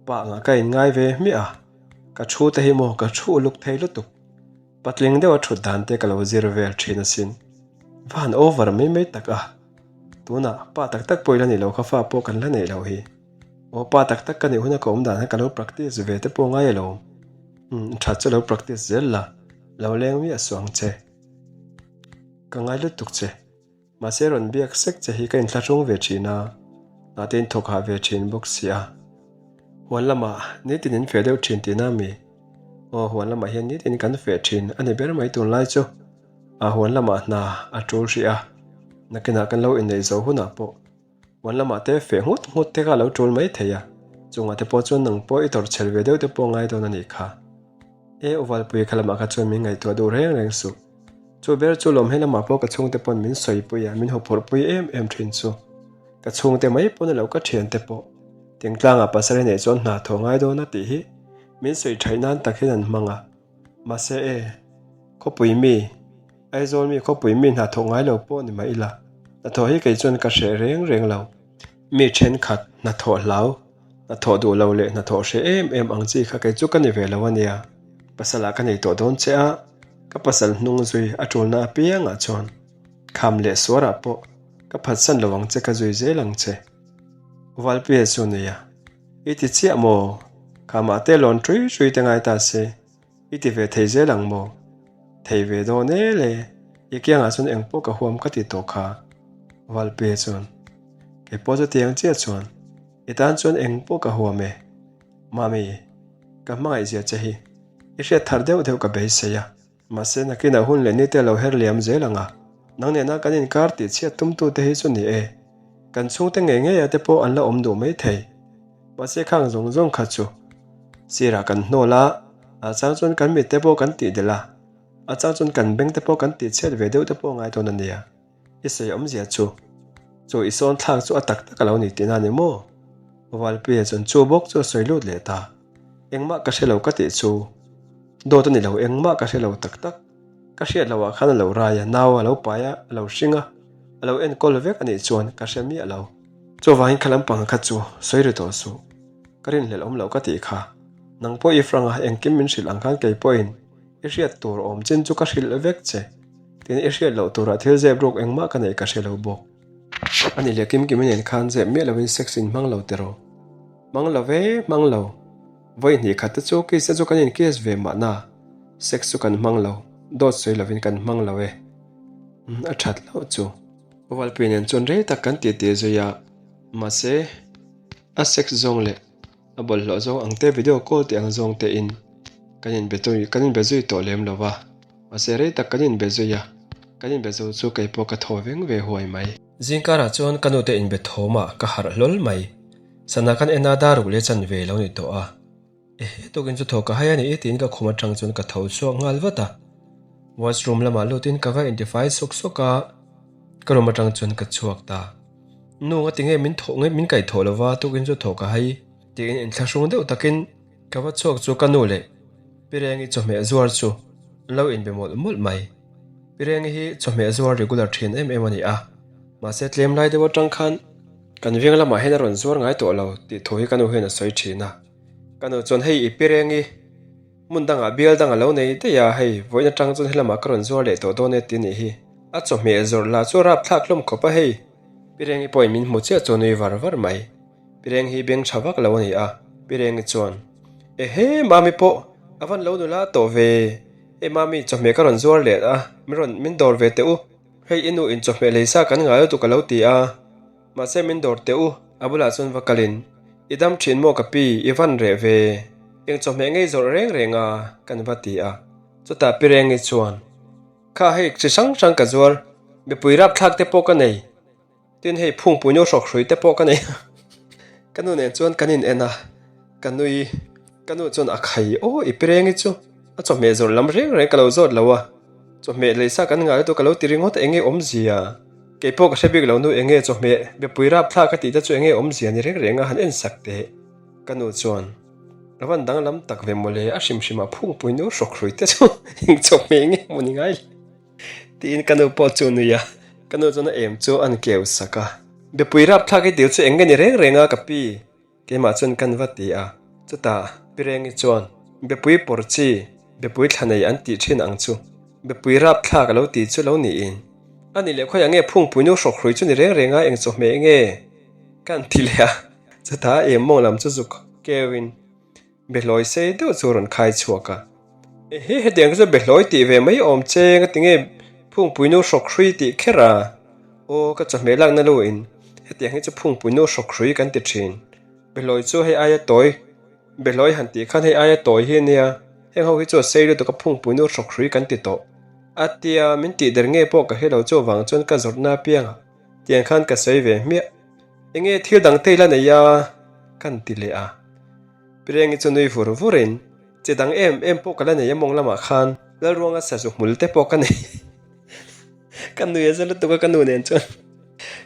S1: pa angah ka inngai ve hmiah a, ka thu te hi maw ka thu uluk thei lutuk. Patling deuha thut dan te ka lo zir vel thin asin. Va han over mai mai tak a. Tunah pa tak tak pawh i la nih loh kha fa pawh kan la neih loh hi. Aw pa tak tak ka nih huna ka awm dan kha ka lo practice ve te pawh ngai alawm. Umm that chu lo practice zel la, lo leng miah suh ang che. Ka ngai lutuk che. Mahse rawn biak sek che hi ka inthlahrung ve thin a, hnah te in thawk hah ve thin bawk si a. Huan lamah nitin in feh deuh thin tihna a mi? Aw huan lamah hian nitin kan feh thin a ni ber mai tunlai chu. A huan lamah hna a tul hrih a, nakinah kan lo inneih zo hunah pawh huan lamah te feh nghut nghut te kha a lo tul mai thei a, chungah te pawh chuan nang pawh i tawrh chhel ve deuh te pawh ngai dawn a nih kha. E Uvalpui kha lamah kha chuan min ngaihtuah duh reng reng suh. Chu ber chu lawm he lamah pawh ka chhungte pawn min sawipui a, min hawphurhpui em em thin chu. Ka chhungte mai pawn a lo ka thiante pawh. Tingtlangah pasal i neih chuan hna thaw ngai dawn a tih hi min sawi thaih nan tak hian an hmang a. Mahse e, khawpui mi, Aizawl mi khawpui mi hna thawk ngai lo pawh ni mah ila, hnathawh hi kei chuan ka hreh reng reng lo. Mi thenkhat hnathawh hlau, hnathawh duh lo leh hnathawh hreh em em ang chi kha kei chu ka ni ve lo a nia. Pasalah ka nei tawh dawn che a, ka pasal hnung zui a tulna apiangah chuan kham leh suarah pawh ka phatsan lo ang che ka zui zel ang che. Valpuia chu nia, i ti chiah maw? Khamah te lawn ṭui ṭui te ngai ta se. I ti ve thei zel ang maw? Thei ve dawn e le, i kiangah chuan eng pawh ka huam ka ti tawh kha. Valpuia chuan, Kei pawh chutiang chiah chuan, i tan chuan eng pawh ka huam e. Mami, ka hmangaihzia che hi i hriat thar deuh deuh ka beisei a. Mahse nakinah hun leh nite lo her liam zel ang a, nang nena kan inkar tih chhiat tumtute hi chu ni e. Kan chhungte ngei ngeia te pawh an la awm duh mai thei. Mahse khang zawng zawng kha chu sirah kan hnawl a, a chang chuan kan mitte pawh kan tih delh a, a chang chuan kan beng te pawh kan tih chhiat ve deuh te pawh a ngai dawn a nia. I sawi awmzia chu, chu i sawn thlak chu a tak tak a lo ni tihna a ni maw? Valpuia chuan chu bawk chu a sawi lut leh ta. Engmah ka hre lo ka tih chu dawt a ni lo, engmah ka hre lo tak tak. Ka hriat loh ah khan a lo rai a, nau a lo pai a, a lo hring a, a lo enkawl vek a nih chuan ka hre miah lo. Chuvangin kha lampang kha chu sawi ri tawh suh. Ka rinhlelh awm loh ka tih kha. Nang pawh i frang a, engkim min hrilh ang khan kei pawhin i hriat tur awm chin chu ka hrilh vek che. Tin, i hriat loh turah thil zep ruk engmah ka neih ka hre lo bawk. A nih leh Kim Kim-i nen khan zep miah loin sex in hmang lo tiraw? Hmang lo ve, hmang lo. Vawi hnih khat te chu kiss te chu kan in kiss ve mahna, sex chu kan hmang lo, dawt sawi lovin kan hmang lo e. Umm, a that hlauh chu. Valpui nen chuan rei tak kan titi zui a, mahse a sex zawng leh a bawlhhlawh zawng ang te video call tih ang zawng te in kan inbe tui kan inbe zui tawh lem lo va, mahse rei tak kan inbe zui a, kan inbe zo chu kei pawh ka thaw veng ve huai mai. Zingkarah chuan ka nute inbe thawmah ka harh hlawl mai, sana kan en a dar ruk leh chanve lo ni tawh a. Ehe tukin chu thaw ka hai a ni tiin ka khum atang chuan ka tho chhuak nghal vat a. Washroom lamah lutin ka va intifai sawk sawk a, ka room atang chuan ka chhuak ta. Nu nga tinge min thawh nge min kaih thawh lova tukin chu thaw ka hai tiin inthlahrung deuh takin ka va chhuak chu ka nu leh Pi Rengi chawhmeh zuar chu an lo inbe mawlh mawlh mai. Pi Rengi hi chawhmeh zuar regular thin em em a ni a, mahse tlem lai deuh atang khan kan veng lamah hian a rawn zuar ngai tawh lo tih thu hi ka nu hian a sawi thin a. Ka nu chuan hei i pi rengi hmun dangah bial dang a lo nei daih a, hei vawiin atang chuan helamah ka rawn zuar leh tawh dawn e ti a nih hi. A chawhmeh zawrh lah chu a rapthlak hlawm khawp a hei. Pi Rengi pawhin min hmu chiah chu a nui var var mai. Pi Rengi hi beng tha vak lo a ni a, Pi Rengi chuan, Ehe, Mami pawh a van lo nula tawh ve, hei Mami chawhmeh ka rawn zuar leh a, min rawn min dawr ve teh u, hei i nu in chawhmeh lei sa kan ngai lutuk a lo ti a. Mahse min dawr teh u, a bulah chuan va kalin, I dam thin maw ka pi, i van reh ve, eng chawhmeh ngei zawrh reng reng a, kan va ti a. Chutah pi Rengi chuan, Kha hei chi hrang hrang ka zuar, mipui rapthlak te pawh ka nei, tin hei phungpui nu hrawk hrui te pawh ka nei a. Ka nu nen chuan kan in en a, ka nui. Ka nu chuan a khai aw i pirengi chu a chawhmeh zawrh lam reng reng ka lo zawt lo a, chawhmeh leisa kan ngai lutuk ka lo ti ringawt a enge awmzia? Kei pawh ka hre bik lo nu enge chawhmeh bepui rapthlak a tih te chu enge awmzia ni reng reng a han en sak teh. Ka nu chuan a van danglam tak ve mawle a hrim hrim ah phungpui nu hrawk hrui te chu eng chawhmeh nge maw ni ngai le tiin ka nu pawh chu a nui a, ka nu chuan a em chu a an keu sak a. Bepui rapthlak i dil chu eng nge ni reng reng a ka pi? Keimah chuan kan va ti a, chutah Pirengi chuan, Bepui pawr chi, bepui thla nei an tih thin ang chu, bepui rapthlak a lo ti chu lo niin. A nih leh khawiah nge phungpuinu hrawk hrui chu ni reng reng a, eng chawhmeh nge? Ka han ti leh a, chutah em mawng lam chu zuk keuin Behlawi sei deuh chu a rawn khai chhuak a. Ehe, hetiang chu behlawi tih ve mai awm che, nga tinge phungpuinu hrawk hrui tih kher a? Aw, ka chawhmeh lakna lu in hetiang hi chu phungpuinu hrawk hrui kan ti thin. Behlawi chu hei aia tawi, behlawi han tih khan hei aia tawi hi a nia, heng ho hi chu a sei lutuk a phungpuinu hrawk hrui kan ti tawh. A tia, min tih der nge pawh ka hre lo chu avang chuan ka zawrhna apiangah tiang khan ka sawi ve hmiah. Enge thil dang te i la nei a? Kan ti leh a. Pirengi chu nui vur vurin, Che dang em em pawh ka la nei a mawng lamah khan Lalruanga sazu hmul te pawh ka nei. Ka nui a za lutuk a ka nu nen chuan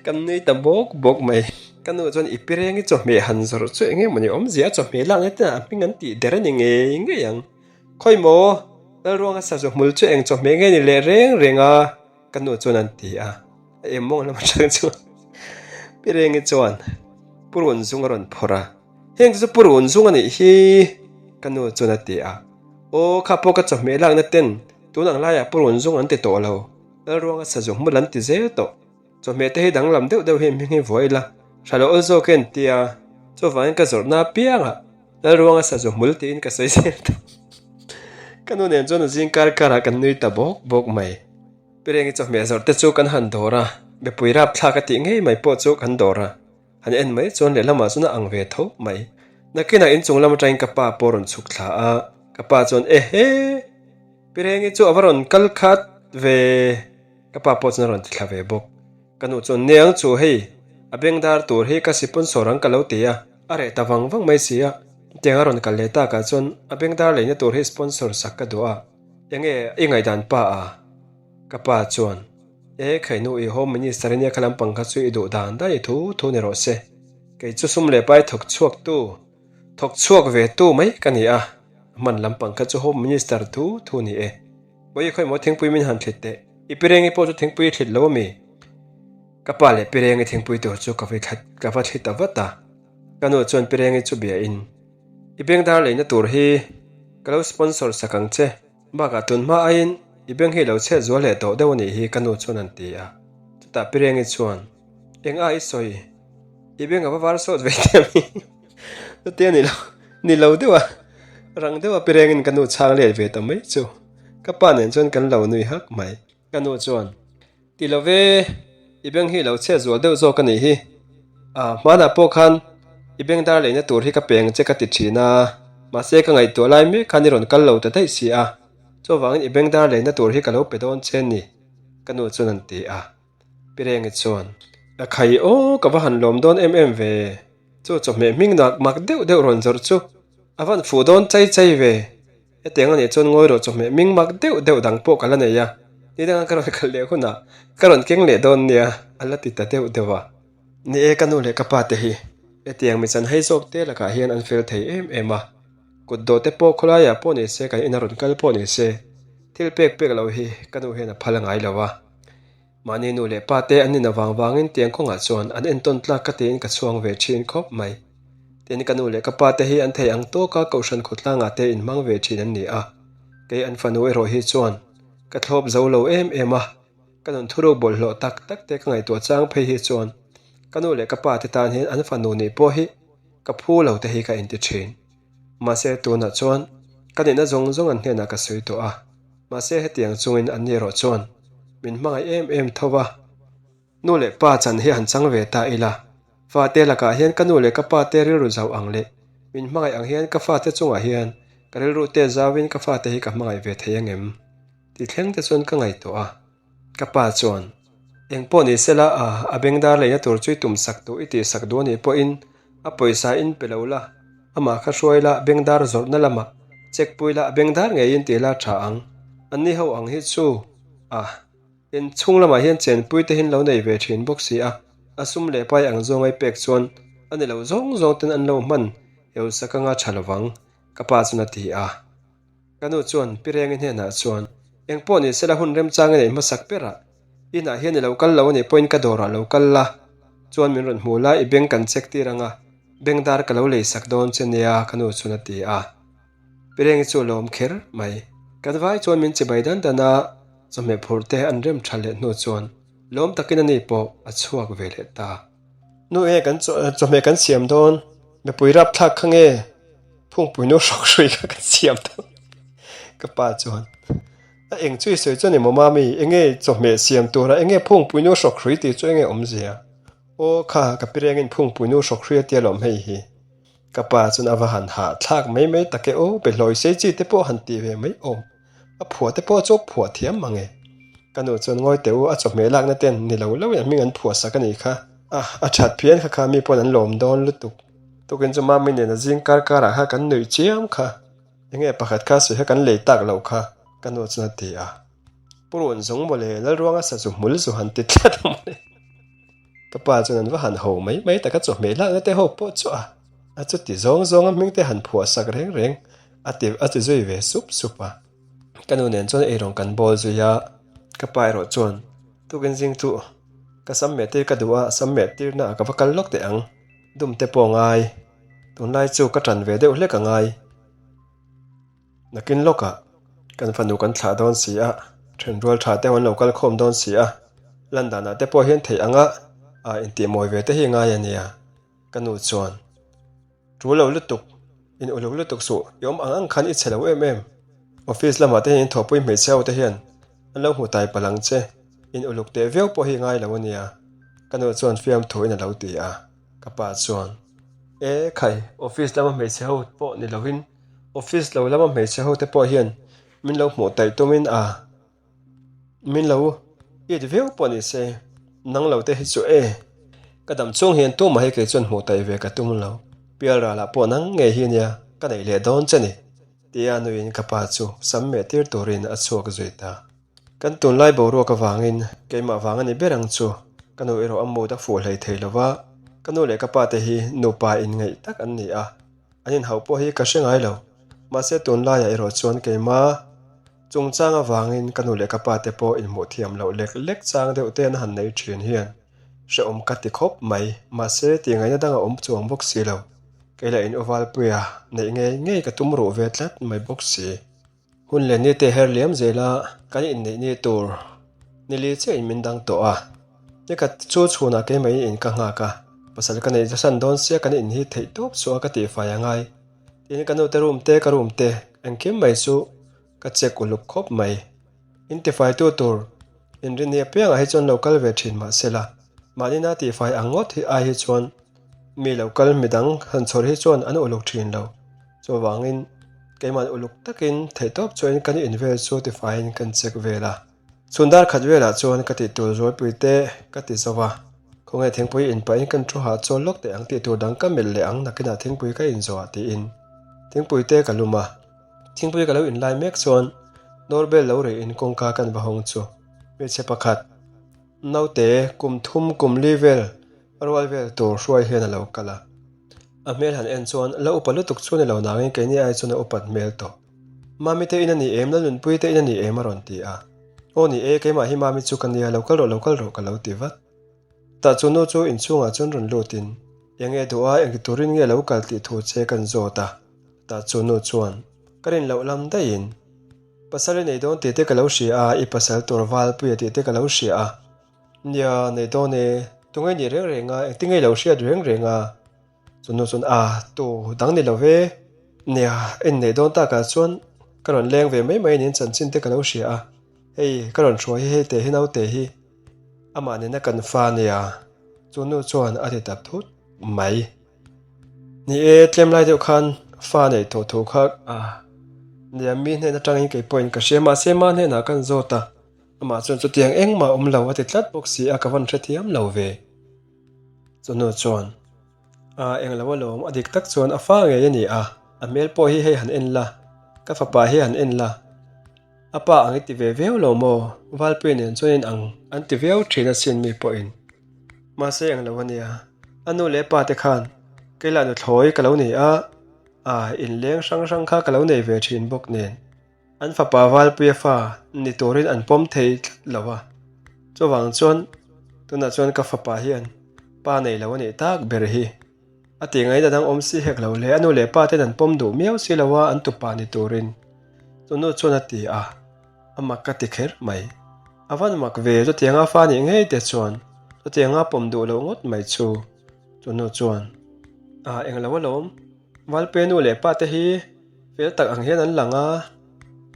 S1: kan nui ta bawk bawk mai. Ka nu chuan i Pirengi chawhmeh han zawrh chu eng emaw ni awmzia a chawhmeh lak na te ah hming an tih der a ni ngei ngei ang. Khawi maw? Lalruanga sazu hmul chu eng chawhmeh nge ni leh reng reng a? Ka nu chuan an ti a, a em mawng lam atang chuan Pirengi chuan purun zung a rawn phawrh a, Heng chu purun zung a nih hi ka nu chuan a ti a, Aw kha pawh ka chawhmeh lakna ten tun ang laiah purun zung an ti tawh lo, Lalruanga sazu hmul an ti zel tawh, chawhmeh te hi danglam deuh deuh hi hming hi vuah ila hra lo awl zawk e an ti a, chuvangin ka zawrhna apiangah Lalruanga sazu hmul tiin ka sawi zel tawh. Ka nu nen chuan a zing kar karah kan nui ta bawk bawk mai. Pirengi chawhmeh zawrh te chu kan han dawr a, bepui rapthlak a tih ngei mai pawh chu kan dawr a. Han en mai chuan lehlamah chuan a ang ve tho mai. Nakinah inchung lam atangin ka pa pawh rawn chhuk thla a, ka pa chuan Ehe! Pirengi chu a va rawn kal khat ve! Ka pa pawh chuan a rawn ti thla ve bawk. Ka nu chuan Niang chu hei, a bengdar tur hi ka sipawnsawr ang ka lo ti a. A reh ta vang vang mai si a, tiang a rawn kal leh takah chuan a bengdar leina tur hi sponsor sak ka duh a, enge i ngaihdan pa a? Ka pa chuan, E khainu i Home Minister ania kha lampang kha chu i duh dan dan i thu thu ni rawh se, kei chu sum leh pai thawk chhuak tu, thawk chhuak ve tu mai ka ni a, hman lampang kha chu Home Minister thu thu ni e. Bawihi khawi maw thingpui min han thlit teh, i pirengi pawh chu thingpui i thlit lo ami? Ka pa leh Pirengi thingpui tur chu ka va ka va thli ta vat a, ka nu chuan Pirengi chu bia in, I bengdar leina tur hi ka lo sponsor sak ang che, bakah tun hma aiin i beng hi lo chhet zual leh tawh deuh a nih hi ka nu chuan an ti a, chutah Pirengi chuan, Eng a i sawi? I beng a va var sawt ve te ami? Chutia ni lo ni lo deuh a, rang deuh a Pirengin ka nu chhang let ve ta mai chu ka pa nen chuan kan lo nui hak mai. Ka nu chuan, Ti lo ve, i beng hi lo chhiat zual deuh zawk a nih hi. A, hmanah pawh khan i beng dar leina tur hi ka peng che ka ti thin a, mahse ka ngaihtuah lai mek khan i rawn kal lo ta daih si a, chuvangin i beng dar leina tur hi ka lo pe dawn che ni, ka nu chuan an ti a. Pirengi chuan, A khai aw, ka va han lawm dawn em em ve, chu chawhmeh hming nak mak deuh deuh rawn zawrh chu a van fuh dawn chai chai ve. Hetiang a nih chuan ngawi rawh chawhmeh ming mak deuh deuh dang pawh ka la nei a, ni danga ka rawn kal leh hunah ka rawn keng leh dawn nia a la ti ta deuh deuh a. Ni e, ka nu leh ka pa te hi hetiang mi chan hei zawk te lakah hian an fel thei em em a, kut dawh te pawh khawlaiah pawh ni se kan ina rawn kal pawh ni se thil pek pek loh hi ka nu hian a phal a ngai lo a. Mahni nu leh pa te an nin avang vangin tiang kawngah chuan an entawn tlak ka tiin ka chhuang ve thin khawp mai. Tin, ka nu leh ka pa te hi an thei ang tawka Kohhran khawtlangah te inhmang ve thin an ni a. Kei an fanu erawh hi chuan ka thlawp zo lo em em a, ka nun thuruk bawlhhlawh tak tak te ka ngaihtuah chang phei hi chuan ka nu leh ka pa te tan hian an fanu nih pawh hi ka phu lo te hi ka inti thin. Mahse tunah chuan ka nihna zawng zawng an hnenah ka sawi tawh a. Mahse hetiang chungin an ni erawh chuan min hmangaih em em tho va, nu leh pa chan hi han chang ve ta ila, fate lakah hian ka nu leh ka pa te rilru zauh ang leh min hmangaih ang hian ka fate chungah hian ka rilru te zauhin ka fate hi ka hmangaih ve thei angem? Ti thleng te chuan ka ngaihtuah a, ka pa chuan eng pawh ni sela a a bengdar leina tur chu i tum sak duh i tih sak duh anih pawhin a pawisa in pe lo la. Amah kha hruai la, bengdar zawrhna lamah check pui la, bengdar ngeiin ti la tha ang. Anni ho ang hi chu a in chhung lamah hian chenpui te hin lo nei ve thin bawk si a, a sum leh pai ang zawngai pek chuan a ni lo zawng zawng ten an lo hman heusak anga tha lovang, ka pa chuan a ti a. Ka nu chuan Pi Rengi hnenah chuan, Eng pawh ni sela hun remchang i neih hmasak berah, inah hian i lo kal lo a nih pawhin ka dawrah lo kal la, chuan min rawn hmu la i beng kan check tir ang a, bengdar ka lo lei sak dawn che nia ka nu chuan a ti a. Pi Rengi chu a lawm kher mai. Kan vai chuan min chibai dan dan a, chawhmeh phurh te an rem tha leh hnu chuan lawm takin ani pawh a chhuak ve leh ta. Nu e kan chawhmeh kan siam dawn, mipui rapthlak kha nge? Phungpui nu hrawk hrui kha kan siam dawn. Ka pa chuan a eng chu i sawi chuan emaw mami enge chawhmeh siam tura enge phungpui nu hrawk hrui tih chu enge awmzia? Aw kha ka pi rengin phungpui nu hrawk hrui a tia lawm hei hi. Ka pa chuan a va han hahthlak mai mai tak e aw behlawi sei chi te pawh han ti ve mai awm. A phuah te pawh chu a phuah thiam mang e. Ka nu chuan ngawi teh u, a chawhmeh lakna ten ni lo lo in a hming an phuah sak a nih kha. A, a that phian kha kha mi pawn an lawm dawn lutuk. Tukin chu Mami nen a zing kar karah kha kan nuih chiam kha. Enge pakhat kha sawi kha kan lei tak loh kha, ka nu chuan a ti a. Pu Run zawng mawle, Lalruanga sazu hmul zu han ti tlat a mawle. Ka pa chuan an va han ho mai mai tak a chawhmeh lakna te ho pawh chu a, a chuti zawng zawng a hming te han phuah sak reng reng. A ti a ti zui ve sup sup a. Ka nu nen chuan eirawng kan bawl zui a, ka pa erawh chuan tukin zing chu ka sam meh tir ka duh a, sam meh tirna ah ka va kal lawk teh ang, dum te pawh a ngai, tunlai chu ka tan ve deuh hlek a ngai. Nakin lawkah kan fanu kan thlah dawn si a, thenrual tha te ho an lo kal khawm dawn si a, lan danah te pawh hian theih anga ah intihmawi ve te hi ngai a nia, ka nu chuan. Ṭu lo lutuk, in uluk lutuk suh, i awm ang ang khan i chhe lo em em. Office lamah te hian in thawhpui hmeichhe ho te hian an lo hmu tai palh ang che, in uluk teh viau pawh hi ngai lo a nia, ka nu chuan fiamthu in a lo ti a, ka pa chuan, E khai, office lama hmeichhe ho pawh ni lovin office lo lama hmeichhe ho te pawh hian min lo hmuh taih tumin a. Min lo it viau pawh ni se, nang lo te hi chu e. Ka dam chung hian tumah hi kei chuan hmuh taih ve ka tum lo. Pial ralah pawh nang ngei hi nia ka neih leh dawn che ni, tia nuiin ka pa chu sam meh tir turin a chhuak zui ta. Kan tunlai boruak avangin keimah vang a ni ber ang chu, ka nu erawh a mood a fuh hlei thei lo va, ka nu leh ka pa te hi nupa inngaih tak an ni a, an inhauh pawh hi ka hre ngai lo. Mahse tunlaiah erawh chuan keimah. Chungchang avangin ka nu leh ka pa te pawh inhmuh thiam loh lek lek chang deuh te an han nei thin hian hrehawm ka ti khawp mai. Mahse, tihngaihna dang a awm chuang bawk si lo. Kei lah in uvalpuia neih ngei ngei ka tum ruh ve tlat mai bawk si. Hun leh ni te her liam zela kan inneih ni tur nili chiah in min dang tawh a. Nikhat chu chhunah keimah in ka nghak a, pasal ka neih san dawn sia kan in hi theih tawp suah ka tihfai a ngai. Tin, ka nute room te ka room te engkim mai chu ka check uluk khawp mai. In tifaitu tur inrinni apiangah hi chuan lo kal ve thin mah sela, mahnina tihfai ang ngawt hi ai hi chuan mi lo kal midang han chhawr hi chuan an uluk thin lo. Chuvangin keimahn uluk takin theihtawp chuan kan in vel chu tifaiin kan check vel a. Chhun dar khat velah chuan ka tih tur zualpui te ka ti zo va, khawnge thingpui in pahin kan thu hah chawl lawk teh ang tih tur dang ka melh leh ang nakinah thingpui ka in zawh ah tiin thingpui te ka lum a. Thingpui ka lo in lai mek chuan doorbell lo rih in kawngka kan va hawng chu hmeichhe pakhat naute kum thum kum li vel rual vel tur hruai hian a lo kal a. A hmel han en chuan la upa lutuk chu ni lo nangin keini ai chuan a upat hmel tawh. Mami te in a ni em, Lalnunpui te in a ni em a rawn ti a. Aw ni e, keimah hi Mami chu ka nia, lo kal rawh, lo kal rawh ka lo ti vat. Tah chu nu chu inchhungah chuan rawn lutin, Eng nge duh a, engti turin nge lo kal tih thu che kan zawt a. Tah chu nu chuan, Ka rin loh lam daihin, pasal i nei dawn tih te ka lo hria a, i pasal tur Valpuia tih te ka lo hria a. Nia, nei dawn e, tunge nih reng reng a, engti nge i lo hriat reng reng a? Chu nu chuan a tu dang ni lo ve, nia en neih dawn takah chuan ka rawn leng ve mai mai niin chanchin te ka lo hria a, hei ka rawn hruai hi hei te hi naute hi amah nena kan fa nia chu nu chuan a ti ta thut mai. Ni e, tlem lai deuh khan fa neih tawh thu kha a nia mi hnen atangin kei pawhin ka hria mahse ma hnenah kan zawt a, amah chuan chutiang engmah awm lo a ti tlat bawk si a ka van hrethiam lo ve. Chunu chuan. A, englo alawm, a dik tak chuan a fa ngei a ni a, a hmel pawh hi hei han en la, ka fapa hi han en la. A pa ang i ti ve viau lo maw? Valpuia nen chuan in ang an ti viau thin asin mi pawhin. Mahse englo a nia, a nu leh pa te khan kei lah nuthlawi ka lo nei a, a inleng hrang hrang kha ka lo nei ve thin bawk nen. An fapa Valpuia fa ni turin an pawm thei tlat lo a, chuvang chuan tunah chuan ka fapa hian pa nei lo a nih tak ber hi. A tih ngaihna dang awm si hek lo le, a nu leh pa ten an pawm duh miau si lo a an tupa ni turin. Chu nu chuan a ti a, a mak ka ti kher mai. A van mak ve, chutianga fa nih ngei te chuan chutianga pawm duh loh ngawt mai chu. Chu nu chuan, A englo alawm, Valpe nu leh pa te hi fel tak ang hian an lang a,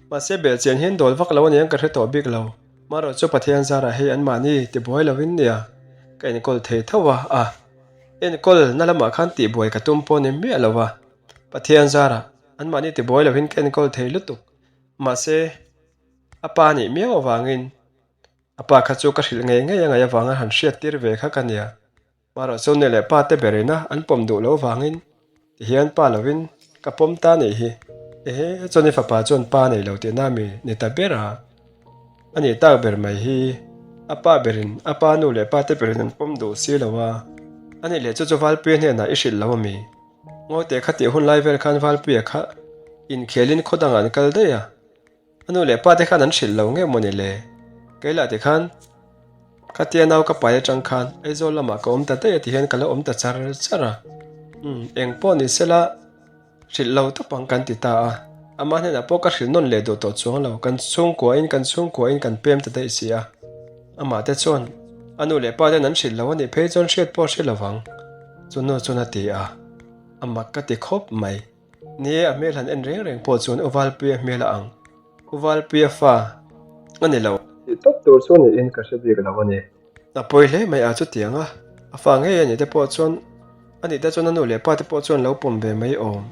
S1: mahse belhchian hian dawl vak lo aniang ka hre tawh bik lo. Marawh chu Pathian zarah hei anmahni tibuai lovin nia ka enkawl thei tho a, a enkawl na lamah khan tihbuai ka tum pawh ni miah lo a, Pathian zarah anmahni tibuai lovin ka enkawl thei lutuk. Mahse a pa nih miau avangin a pa kha chu ka hrilh ngei ngei a ngaih avanga han hriattir ve kha ka nia. Marawh chu nu leh pa te ber ina an pawm duh loh vangin tihian pa lovin ka pawm ta nih hi. Ehe, chuan i fapa chuan pa nei lo tihna mi ni ta ber a. A nih tak ber mai hi a pa berin a pa nu leh pa te berin an pawm duh si lo a. A nih leh chu chu Valpuia hnenah i hrilh lo a mi? Ngawite kha tih hun lai vel khan Valpuia kha inkhelin khaw dangah an kal daih a. A nu leh pa te khan an hrilh lo nge maw ni le? Kei lah tikhan khatia nau ka pai atang khan Aizawl lamah ka awm ta daih a ti hian ka lo awm ta char char a. Umm, eng pawh ni sela hrilh lo tawp ang kan ti ta a. Ama hnenah pawh ka hrilh nawn leh duh tawh chuang lo, kan chhungkuain kan chhungkuain kan pem ta daih si a. Amah te chuan a nu leh pa ten an hrilh lo a nih phei chuan hriat pawh a hre lo vang, chu nu chuan a ti a. A mak ka ti khawp mai. Ni e, a hmel han en reng reng pawh chuan U Valpuia hmel a ang. U Valpuia fa a ni lo. Tih tawp tur chu niin ka hre bik lo a ni. A pawi hle mai a chutiang a, a fa ngei a nih te pawh chuan a nih te chuan a nu leh pa te pawh chuan lo pawm ve mai awm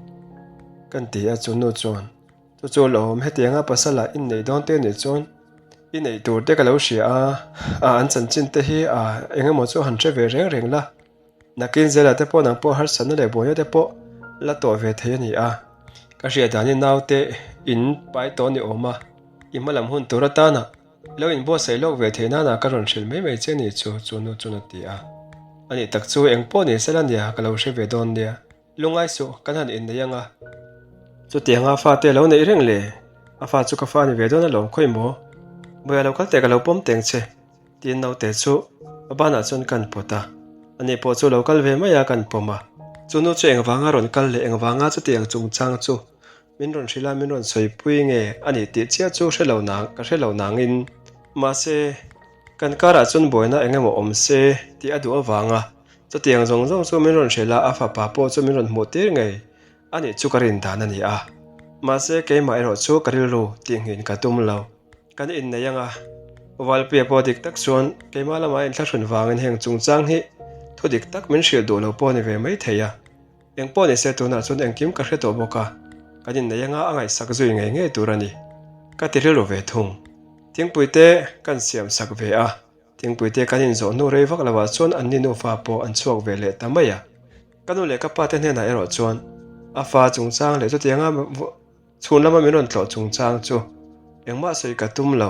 S1: kan ti a chu nu chuan chu chu lawm hetianga pasal ah inneih dawn te nih chuan i neih tur te ka lo hria a, a an chanchin te hi a eng emaw chu han hre ve reng reng la. Nakin zela te pawh nang pawh harsatna leh buaina te pawh la tawh ve thei a ni a, ka hriat danin naute in pai tawh ni awm a, i hma lam hun tur atana lo inbuatsaih lawk ve theih nana ka rawn hrilh mai mai che ni chu chu nu chuan a ti a. A nih tak chu eng pawh ni sela nia ka lo hre ve dawn nia, lungai suh kan han innei ang a. Chutianga fate lo neih reng le, a fa chu ka fa ni ve dawn alawm khawi maw? Buaia lo kal teh ka lo pawm teng che. Tin naute chu a banah chuan kan pawt a, ani pawh chu lo kal ve mai a kan pawm a. Chu nu chu engvanga rawn kal leh engvanga chutiang chungchang chu min rawn hrilh a, min rawn sawipui nge a nih tih chiah chu hre lo nang ka hre lo nangin. Mahse, kan karah chuan buaina eng emaw awm se tih a duh avanga chutiang zawng zawng chu min rawn hrilh a, a fapa pawh chu min rawn hmuh tir ngei a nih chu ka rin dan a ni a. Mahse, keimah erawh chu ka rilru tihnghin ka tum lo. Kan innei ang a, Valpuia pawh dik tak chuan keimah lamah inthlahrun vangin heng chungchang hi thu dik tak min hrilh duh lo pawh a ni ve mai thei a. Eng pawh ni se tunah chuan engkim ka hre tawh bawk a, kan innei anga a ngaihsak zui ngei ngei tur a ni. Ka ti rilru ve thung. Thingpui te kan siam sak ve a, thingpui te kan inzawh hnu rei vak lovah chuan anni nufa pawh an chhuak ve leh ta mai a. Ka nu leh ka pa te hnenah erawh chuan a fa chungchang leh chutianga Chhun lama min rawn tlawh chungchang chu engmah sawi ka tum lo,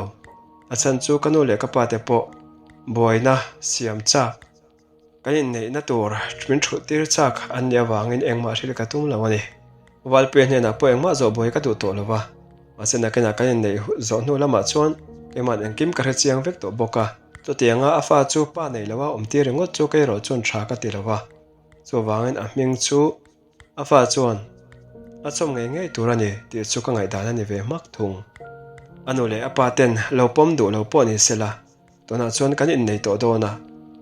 S1: a chhan chu ka nu leh ka pa te pawh buaina siam chak, kan inneihna tur min thulh tir chak an nih avangin engmah hrilh ka tum lo a ni. Valpuia hnenah pawh engmah zawh buai ka duh tawh lo va, mahse nakinah kan inneih zawh hnu lamah chuan keima'n engkim ka hre chiang vek tawh bawk a, chutianga a fa chu pa nei loa awm tir ringawt chu kei erawh chuan tha ka ti lo va, chuvangin a hming chu A fa chuan, A chawm ngei ngei tur a ni tih chu ka ngaihdan a ni ve hmak thung. A nu leh a pa ten lo pawm duh lo pawh ni sela, tunah chuan kan innei tawh dawn a,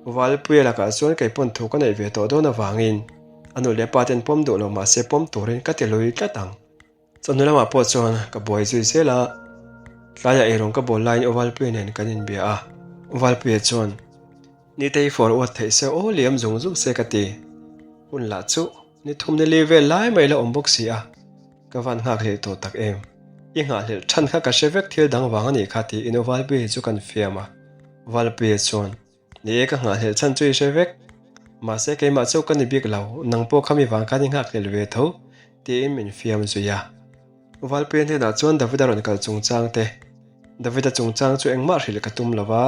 S1: Valpuia lakah chuan kei pawn thu ka neih ve tawh dawn avangin a nu leh a pa ten pawm duh lo mahse pawm turin ka ti lui tlat ang. Chawhnu lamah pawh chuan ka buai zui zel a, tlaiah eirawng ka bawl laiin Valpuia nen kan inbia a, Valpuia chuan, Nitei fawr uat theih se aw liam zung zung se ka ti. Hun lah chu ni thum ni li vel lai mai la awm bawk si a, ka van nghakhlelh tawh tak em. I nghahhlelh than kha ka hre vek thil dang vang a nih kha tiin u Valpuia chu kan fiam a. Valpuia chuan, Ni e ka nghahhlelh chhan chu i hre vek. Mahse keimah chauh ka ni bik lo, nang pawh khami vang khan i nghakhlel ve tho, tiin min fiam zui a. Valpuia hnenah chuan Davida rawn kal chungchang te, Davida chungchang chu engmah hrilh ka tum lo va,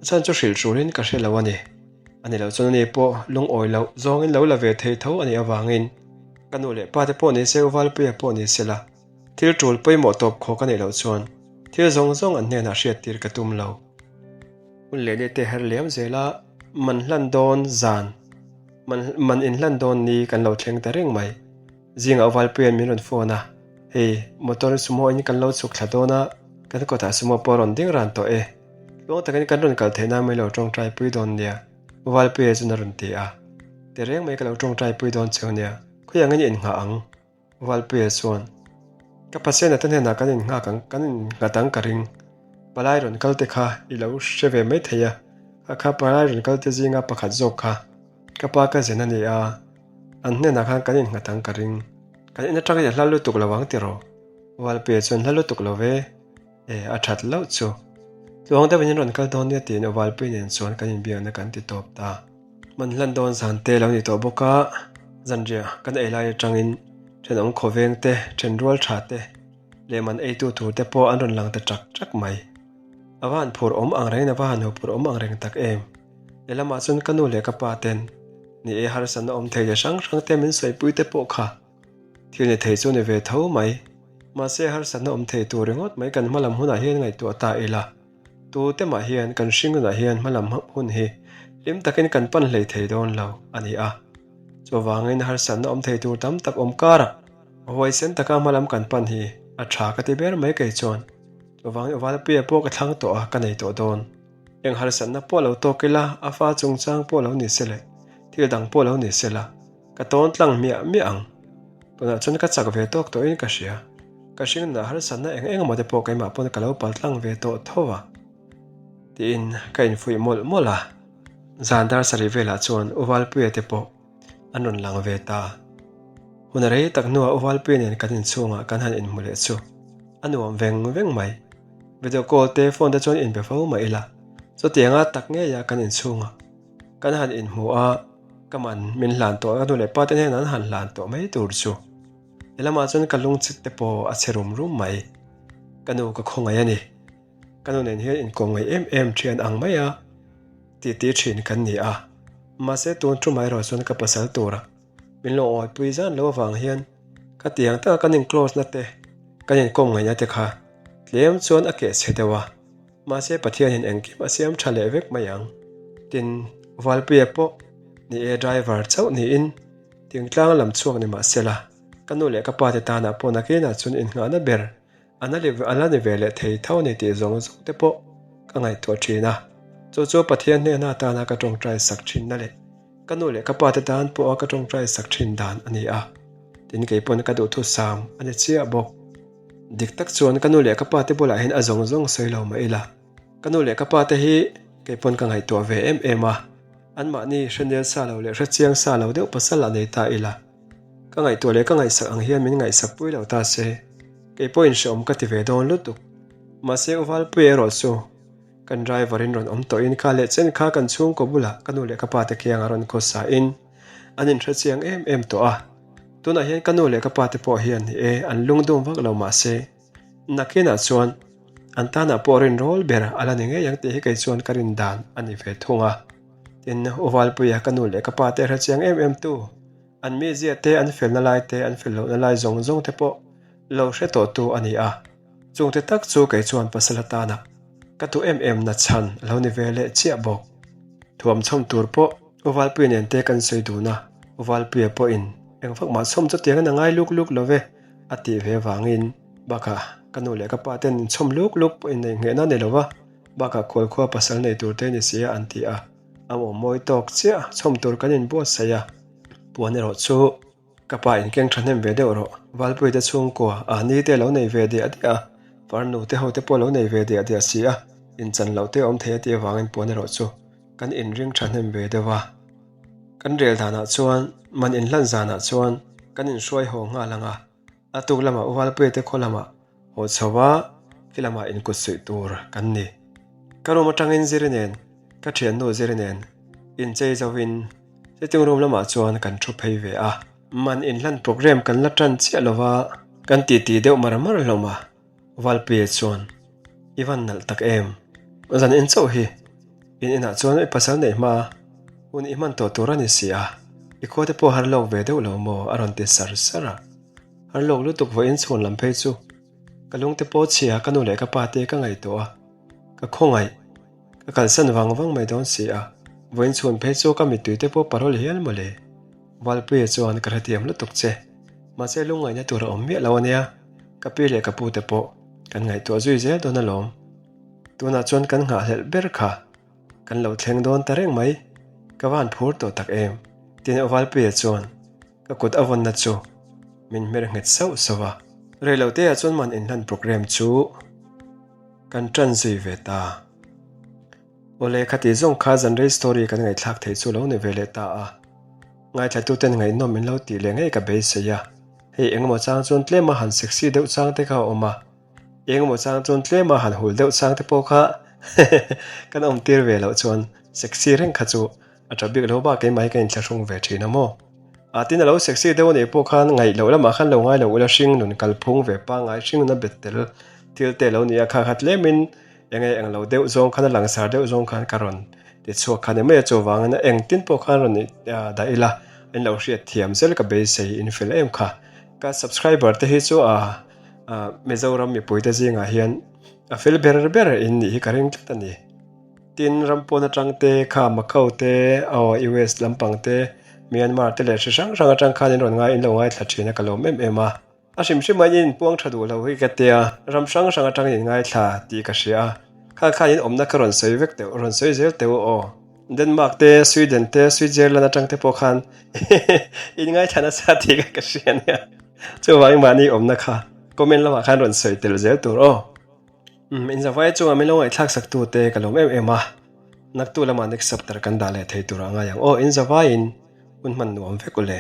S1: a chhan chu hrilh turin ka hre lo a ni. A ni loh chuan ani pawh lungawi loh zawngin lo la ve thei tho a nih avangin ka nu leh pa te pawh ni se, Valpuia pawh ni se la, thil tul pawimawh tawp khawk a nih loh chuan thil zawng zawng an hnenah hriattir ka tum lo. Hun leh leh te her liam zel a, man hlan dawn zan, man man inhlan dawn ni kan lo thleng ta reng mai. Zingah Valpuia'n min rawn phone a, Hei, motor sumo in kan lo chhuk thla dawn a, kan kawtah sumo pawh a rawn ding ran tawh e. Tluang takin kan rawn kal theih nan mai lo tawngtai pui dawn nia, Valpuia chuan a rawn ti a. Ti reng mai ka lo tawngtai pui dawn cheu nia, khawi angin i innghah ang? Valpuia chuan, Ka pasena te hnenah kan innghak ang, kan innghat ang ka ring. Palai rawn kal te kha i lo hre ve mai thei a, kha kha palai rawn kal te zinga pakhat zawk kha ka pa ka zen a ni a, An hnenah khan kan innghat ang ka ring. Kan in atangin a hla lutuk lo ang tiraw? Valpuia chuan hla lutuk lo ve. E, a that loh chu. Tluang deuhin in rawn kal dawn nia tiin Valpuia nen chuan kan inbiakna kan ti tawp ta. Man hlan dawn zan te lo ni tawh bawk a, zanriah kan ei lai atangin thenawm khawveng te, thenrual tha te leh man eitu tur te pawh an rawn lang ta chak chak mai. A va han phur awm ang rengin a va han hu phur awm ang reng tak em. Lehlamah chuan ka nu leh ka pa ten ni e harsatna awm thei leh hrang hrang te min sawipui te pawh kha thil ni thei chu ni ve tho mai. Mahse harsatna awm thei tur ringawt mai kan hmalam hunah hian ngaihtuah ta ila. Tu te mah hian kan hring nunah hian hmalam hun hi hlim takin kan pan hlei thei dawn lo a ni a. Chuvangin harsatna awm thei tur tam tak awm karah huaisen taka hmalam kan pan hi a tha ka ti ber mai kei chuan. Chuvangin Valpuia pawh ka thlang tawh a, ka nei tawh dawn. Eng harsatna pawh lo tawk ila, a fa chungchang pawh lo ni se leh thil dang pawh lo ni se la, ka tawn tlang miah miah ang. Tunah chuan ka chak ve tawk tawhin ka hria. Ka hringnah harsatna eng eng emaw te pawh keimah pawn ka lo pal tlang ve tawh tho a. Tiin ka infuih mawlh mawlh a. Zan dar sarih velah chuan U Valpuia te pawh an rawn lang ve ta. Hun a rei tak hnuah U Valpuia nen kan inchhungah kan han inhmu leh chu a nuam veng veng mai. Video call te phone te chuan inbe fo mah ila, chutianga tak ngeia kan inchhungah kan han inhmu a, ka man min hlan tawh a, ka nu leh pa te hnenah an han hlan tawh mai tur chu. He lamah chuan ka lungchhit te pawh a chhe rum rum mai. Ka nu ka khawngaih a ni. Ka nu nen hian inkawm ngaih em em thian ang mai a titi thin kan ni a, mahse tun tumah erawh chuan ka pasal tura min lo awipui zan lo avang hian ka tiang taka kan in close na te kan inkawm ngaihna te kha tlem chuan a keh chhe deuh a, mahse Pathianin engkim a siam tha leh vek mai ang. Tin, Valpuia pawh ni e driver chauh niin thingtlang lam chhuak ni mahsela ka nu leh ka pa te tanah pawh nakinah chuan innghahna ber A na a la ni ve leh thei tho a ni tih zawng zawng te pawh ka ngaihtuah thin a. Chu chu Pathian hnena atana ka tawngtai sak thinna leh ka nu leh ka pa te tan pawha ka tawngtai sak thin dan a ni a. Tin kei pawn ka duhthusam a ni chiah bawk. Dik tak chuan ka nu leh ka pa te bulah hian a zawng zawng sawi lo mah ila. Ka nu leh ka pa te hi kei pawn ka ngaihtuah ve em em a. Anmahni hrenel sa lo leh hrechiang sa lo deuh pasal a nei ta ila. Ka ngaihtuah leh ka ngaihsak ang hian min ngaihsak pui lo ta se, kei pawhin hrehawm ka ti ve dawn lutuk. Mahse U Valpuia erawh chu kan driver in rawn awm tawhin kha leh chen kha kan chhungkaw bulah ka nu leh ka pa te kiang a rawn khawsa in an inhre chiang em em tawh a. Tunah hian ka nu leh ka pa te pawh hian ni e an lungdum vak lo mahse nakinah chuan an tanah pawh rinrawl ber a la ni ngei ang tih hi kei chuan ka rin dan a ni ve thung a. Tin, U Valpuia ka nu leh ka pa te hre chiang em em tu. An mizia te, an felna lai te, an fel lohna lai zawng zawng te pawh lo hre tawh tu a ni a. Chungte tak chu kei chuan pasal atana ka duh em em na chhan a lo ni ve leh chiah bawk. Thuam chhawm tur pawh U Valpuia nen te kan sawi dun a, U Valpuia pawhin eng vak mah chhawm chutiang in a ngai luk luk lo ve a tih ve vangin bakah ka nu leh ka pa ten inchhawm luk luk pawhin neih nghehna a ni lo va, bakah khualkhua pasal nei tur te ni sia an ti a. A awm mawi tawk chiah chhawm tur kan inbuatsaih a, puan erawh chu ka pa in keng thahnem ve deuh rawh, Valpui te chhungkua ah ni te lo nei ve diah diah a, farnu te ho te pawh lo nei ve diah diah si a, inchan loh te awm thei a tih avangin puan erawh chu kan inring thahnem ve deuh a. Kan rel danah chuan man inhlan zanah chuan kan inhruai haw nghal ang a. A tuk lamah U Valpuia te khaw lamah haw chho a, khi lamah inkut suih tur kan ni. Ka room atangin Ziri nen, ka thiannu Ziri nen inchei zauhin Sitting room lamah chuan kan thu phei ve a. Man inhlan programme kan la tan chiah lo va, kan titi deuh mar mar hlawm a. Valpuia chuan, I van nalh tak em? Zan in chauh hi in inah chuan i pasal neih hma hun i hman tawh tur a ni si a, i khua te pawh har lawk ve deuh lo maw? a rawn ti sar sar a. Har lawk lutuk vawiin chhun lam phei chu ka lungte pawh chhia ka nu leh ka pa te ka ngaihtuah a, ka khawngaih. Ka kalsan vang vang mai dawn si a, vawiin chhun phei chu ka mittui te pawh parol hial mawle. Valpuia chuan ka hrethiam lutuk che, mahse lungngaihna tur a awm miah lo ania, ka pi leh ka pu te pawh kan ngaihtuah zui zel dawn alawm. Tunah chuan kan nghahhlelh ber kha kan lo thleng dawn ta reng mai, ka van phur tawh tak em, tiin Valpuia chuan ka kut a vawnna chu min hmer nghet sauh sauh a. Reiloteah chuan man inhlan programme chu. Kan ṭan zui ve ta. Awle, khati zawng kha zanrei story kan ngaihthlak theih chu lo ni ve leh ta a. Ngaithlatuten ngaihnawm min lo tih leh ngei ka beisei a. Hei engemaw chang chuan tlema han sexy deuh chang te kha a awm a. Engemaw chang chuan tlema han hul deuh chang te pawh kha kan awm tir ve loh chuan sexy reng kha chu A tha bik lo bak keimah hi ka inthlahrung ve thin a maw? A tin a lo sexy deuh anih pawh khan ngaih loh lamah khan lo ngai lo ula hring nun kalphung ve pangngai hring nun a bet tel thil te lo ni a kha kha tlemin eng nge eng lo deuh zawng khan a langsar deuh zawng khan ka rawn ti chhuak kha ni mai a chuvangin a engtin pawh khan rawn dah ila in lo hriat thiam zel ka beisei in fel em kha ka subscriber te hi chu a Mizoram mipui te zingah hian a fel ber ber in nih hi ka ring tlat a ni. Tin, ram pawn atang te, kha Macau te, aw US lampang te, Myanmar te leh hri hrang hrang atang khan in rawn ngai in lo ngaithla thin a ka lawm em em a. A hrim hrim aiin in puang tha duh lo hi ka tia, ram hrang hrang atangin in ngaithla tih ka hria a, khang khan in awmna ka rawn sawi vek teuh, rawn sawi zel teuh aw. Denmark te, Sweden te, Switzerland atang te pawh khan in ngaithla nasa tih ka hria nia. Chuvangin mahni awmna kha comment lamah khan rawn sawi tel zel tur aw. Umm inzavai chungah min lo ngaihthlak sak tu te ka lawm em em a, naktu lamah next chapter kan dah leh thei tur a ngai ang aw inzavaiin hun hman nuam vek u le.